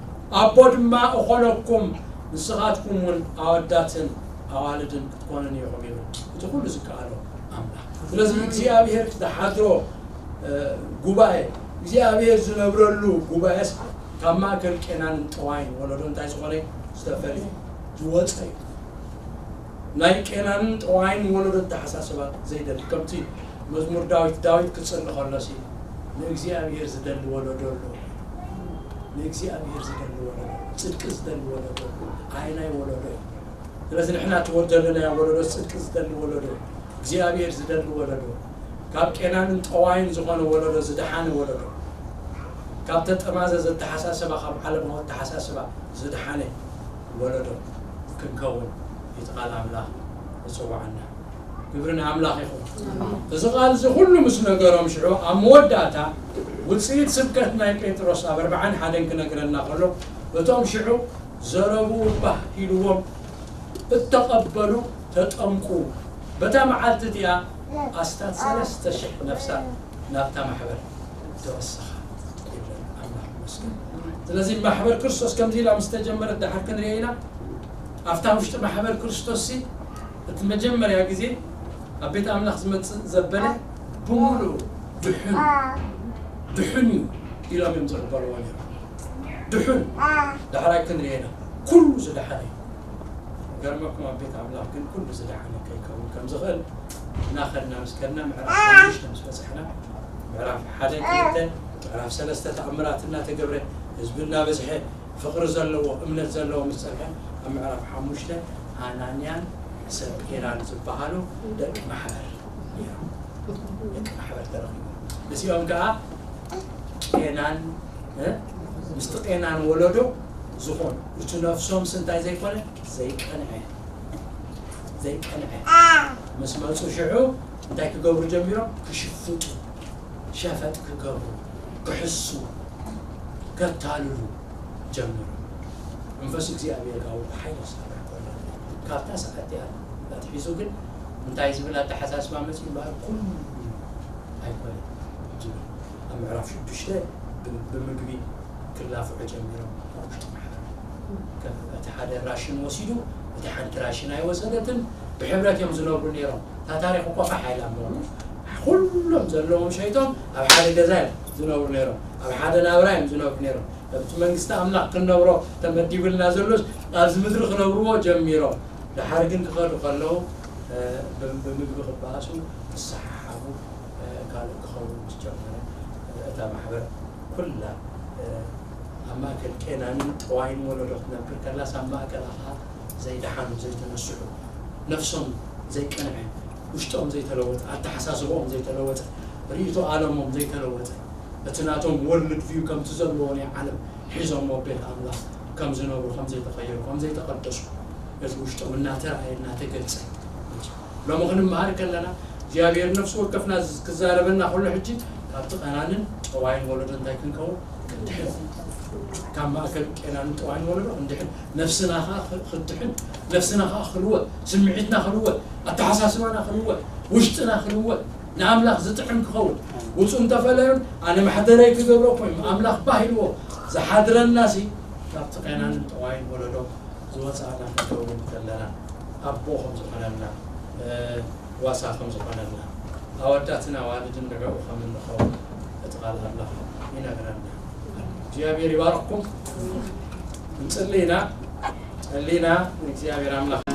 ኣቦ ድማ እኾነኩም፣ ንስኻትኩም እውን ኣወዳትን ኣዋልድን ክትኮኑኒ ኢኹም ይብል እቲ ኩሉ ዝከኣሎ ኣምላኽ። ስለዚ እግዚኣብሔር ዝሓድሮ፣ እ፣ ጉባኤ፣ እግዚኣብሔር ዝነብረሉ ጉባኤስ ካብ ማእከል ቄናንን ጠዋይን ወለዶ እንታይ ዝኾነ ዝተፈልየ ዝወፀ እዩ። ናይ ቄናንን ጠዋይን ወለዶ ኣተሓሳስባ ዘይደሊ፣ ከምቲ መዝሙር ዳዊት፣ ዳዊት ክጽሊ ከሎሲ ንእግዚኣብሔር ዝደሊ ወለዶ ኣሎ። ንእግዚኣብሔር ዝደሊ ወለዶ፣ ጽድቂ ዝደሊ ወለዶ፣ ኣየናይ ወለዶ እዩ? ስለዚ ንሕና እቲ ወ-፣ ዘለናዮ ወለዶ ጽድቂ ዝደሊ ወለዶ፣ እግዚኣብሔር ዝደሊ ወለዶ፣ ካብ ቄናንን ጠዋይን ዝኾነ ወለዶ ዝደሓነ ወለዶ፣ ካብ ተጠማዘዘ ኣተሓሳስባ፣ ካብ ዓለማዊ ኣተሓሳስባ ዝደሓነ ወለዶ ክንከውን እቲ ቃል ኣምላኽ ይጽውዓና። ክብሪ ንኣምላኽ ይኹን። እዚ ቃል እዚ ኩሉ ምስ ነገሮም ሽዑ ኣብ መወዳእታ ውጽኢት ስብከት ናይ ጴጥሮስ ኣብ ኣርባዓን ሓደን ክነግረና ከሎ እቶም ሽዑ ዘረብኡ ባህ ኢልዎም እተቐበሉ ተጠምቁ። በታ መዓልቲ እቲኣ ኣስታት ሰለስተ ሽሕ ነፍሳት ናብታ ማሕበር ተወሰኻ ይብለና። ኣምላኽ ይመስገን። ስለዚ ማሕበር ክርስቶስ ከምዚ ኢላ ምስ ተጀመረት ደሓር ክንሪኦ ኢና። ኣብታ ውሽጢ ማሕበር ክርስቶስ ሲ እቲ መጀመርያ ግዜ ኣብ ቤት ኣምላኽ ዝመጽእ ዘበለ ብምሉኡ ድሑን፣ ድሑን እዩ ኢሎም እዮም ዝቕበልዎ ነይሮም። ድሑን። ዳሕራይ ክንሪኦ ኢና። ኩሉ ዝደሓነ እዩ። ገርመኩም ኣብ ቤት ኣምላኽ ግን ኩሉ ዝደሓነ ከይከውን ከም ዝኽእል እናኸድና ምስ ከድና ምዕራፍ ሓሙሽተ ምስ በጻሕና ምዕራፍ ሓደ ክልተ ምዕራፍ ሰለስተ ተኣምራት እናተገብረ ህዝቢ እናበዝሐ ፍቕሪ ዘለዎ እምነት ዘለዎ ምስ ጸንሐ ኣብ ምዕራፍ ሓሙሽተ ኣናንያን ሰጲራን ዝበሃሉ ደቂ ማሕበር ነይሮም። ደቂ ማሕበር ተረኺቦም። እዚኦም ከኣ ቄናን፣ እ፣ ምስቲ ቄናን ወለዶ ዝኾኑ፣ እቲ ነፍሶምስ እንታይ ዘይኮነ? ዘይቀንዐ፣ ዘይቀንዐ። ምስ መጹ ሽዑ እንታይ ክገብሩ ጀሚሮም? ክሽፍጡ፣ ሸፈጥ ክገብሩ፣ ክሕሱ፣ ከታልሉ ጀሚሮም። መንፈስ እግዚኣብሔር ካብኡ ብሓይሊ ክሰርሕ ከሎ፣ ካብታ ሰዓት እቲኣ ኣትሒዙ ግን እንታይ ዝብል ኣተሓሳስባ መጺኡ እምበኣር፣ ኩሉ ኣይኮነን ዝብል። ኣብ ምዕራፍ ሽዱሽተ ብ-፣ ብምግቢ ክላፍዑ ጀሚሮም። ኣብ ውሽጢ ማሕበር ከም እቲ ሓደ ራሽን ወሲዱ፣ እቲ ሓንቲ ራሽን ኣይወሰደትን። ብሕብረት እዮም ዝነብሩ ነይሮም። እታ ታሪኽ እኮ ፋሕ ኢላ እሞ፣ ኩሎም ዘለዎም ሸይጦም ኣብ ሓደ ገዛ እዮም ዝነብሩ ነይሮም። ኣብ ሓደ ናብራ እዮም ዝነብሩ ነይሮም። ኣብቲ መንግስቲ ኣምላኽ ክንነብሮ ተመዲቡልና ዘሎስ ኣብዚ ምድሪ ክነብርዎ ጀሚሮም። ደሓር ግን ክኸዱ ከለዉ፣ እ፣ ብ-፣ ብምግቢ ክበኣሱ፣ ክሰሓሓቡ፣ እ፣ ካልእ ክኸውን ምስ ጀመረ፣ እ፣ እታ ማሕበር ኩላ ኣብ ማእከል ቄናንን ጠዋይን ወለዶ ክትነብር ከላስ ኣብ ማእከላ ኸዓ ዘይደሓኑ ዘይተነስሑ ነፍሶም ዘይቀንዐ ውሽጦም ዘይተለወጠ ኣተሓሳስቦኦም ዘይተለወጠ ርእይቶ ኣለሞም ዘይተለወጠ እቲ ናቶም ወርልድ ቪው ከምቲ ዘለዎ ናይ ዓለም ሒዞሞ ቤት ኣምላኽ ከም ዝነብሩ ከም ዘይተቐየሩ ከም ዘይተቐደሱ እቲ ውሽጦም እናተረኣየ እናተገልጸ ሎሚ ክንመሃር ከለና እግዚኣብሔር ነፍሲ ወከፍና ክዛረበና ከሎ ሕጂ ካብቲ ቀናንን ጠዋይን ወለዶ እንታይ ክንከውን ክንድሕን ካብ ማእከል ቄናንን ጠዋይን ወለዶ ክንድሕን ነፍስና ከዓ ክትድሕን ነፍስና ከዓ ክልወጥ ስምዒትና ክልወጥ ኣተሓሳስባና ክልወጥ ውሽጥና ክልወጥ ንኣምላኽ ዝጥዕም ክኸውን ውፁ እንተፈለዩን ኣነ ማሕደረይ ክገብሮ ኮይኑ ኣምላኽ ባህ ኢልዎ ዝሓድረና ሲ ካብቲ ቄናንን ጠዋይን ወለዶ ዝወፃእና ክንከውን ከለና ኣቦ ከም ዝኾነና ዋሳ ከም ዝኾነና ኣወዳትን ኣዋልድን ንዕኡ ከም እንኸውን እቲ ቃል ኣምላኽ ይነግረና እግዚኣብሔር ይባርክኩም እንፅሊ ኢና ፀሊና ንእግዚኣብሔር ኣምላኽ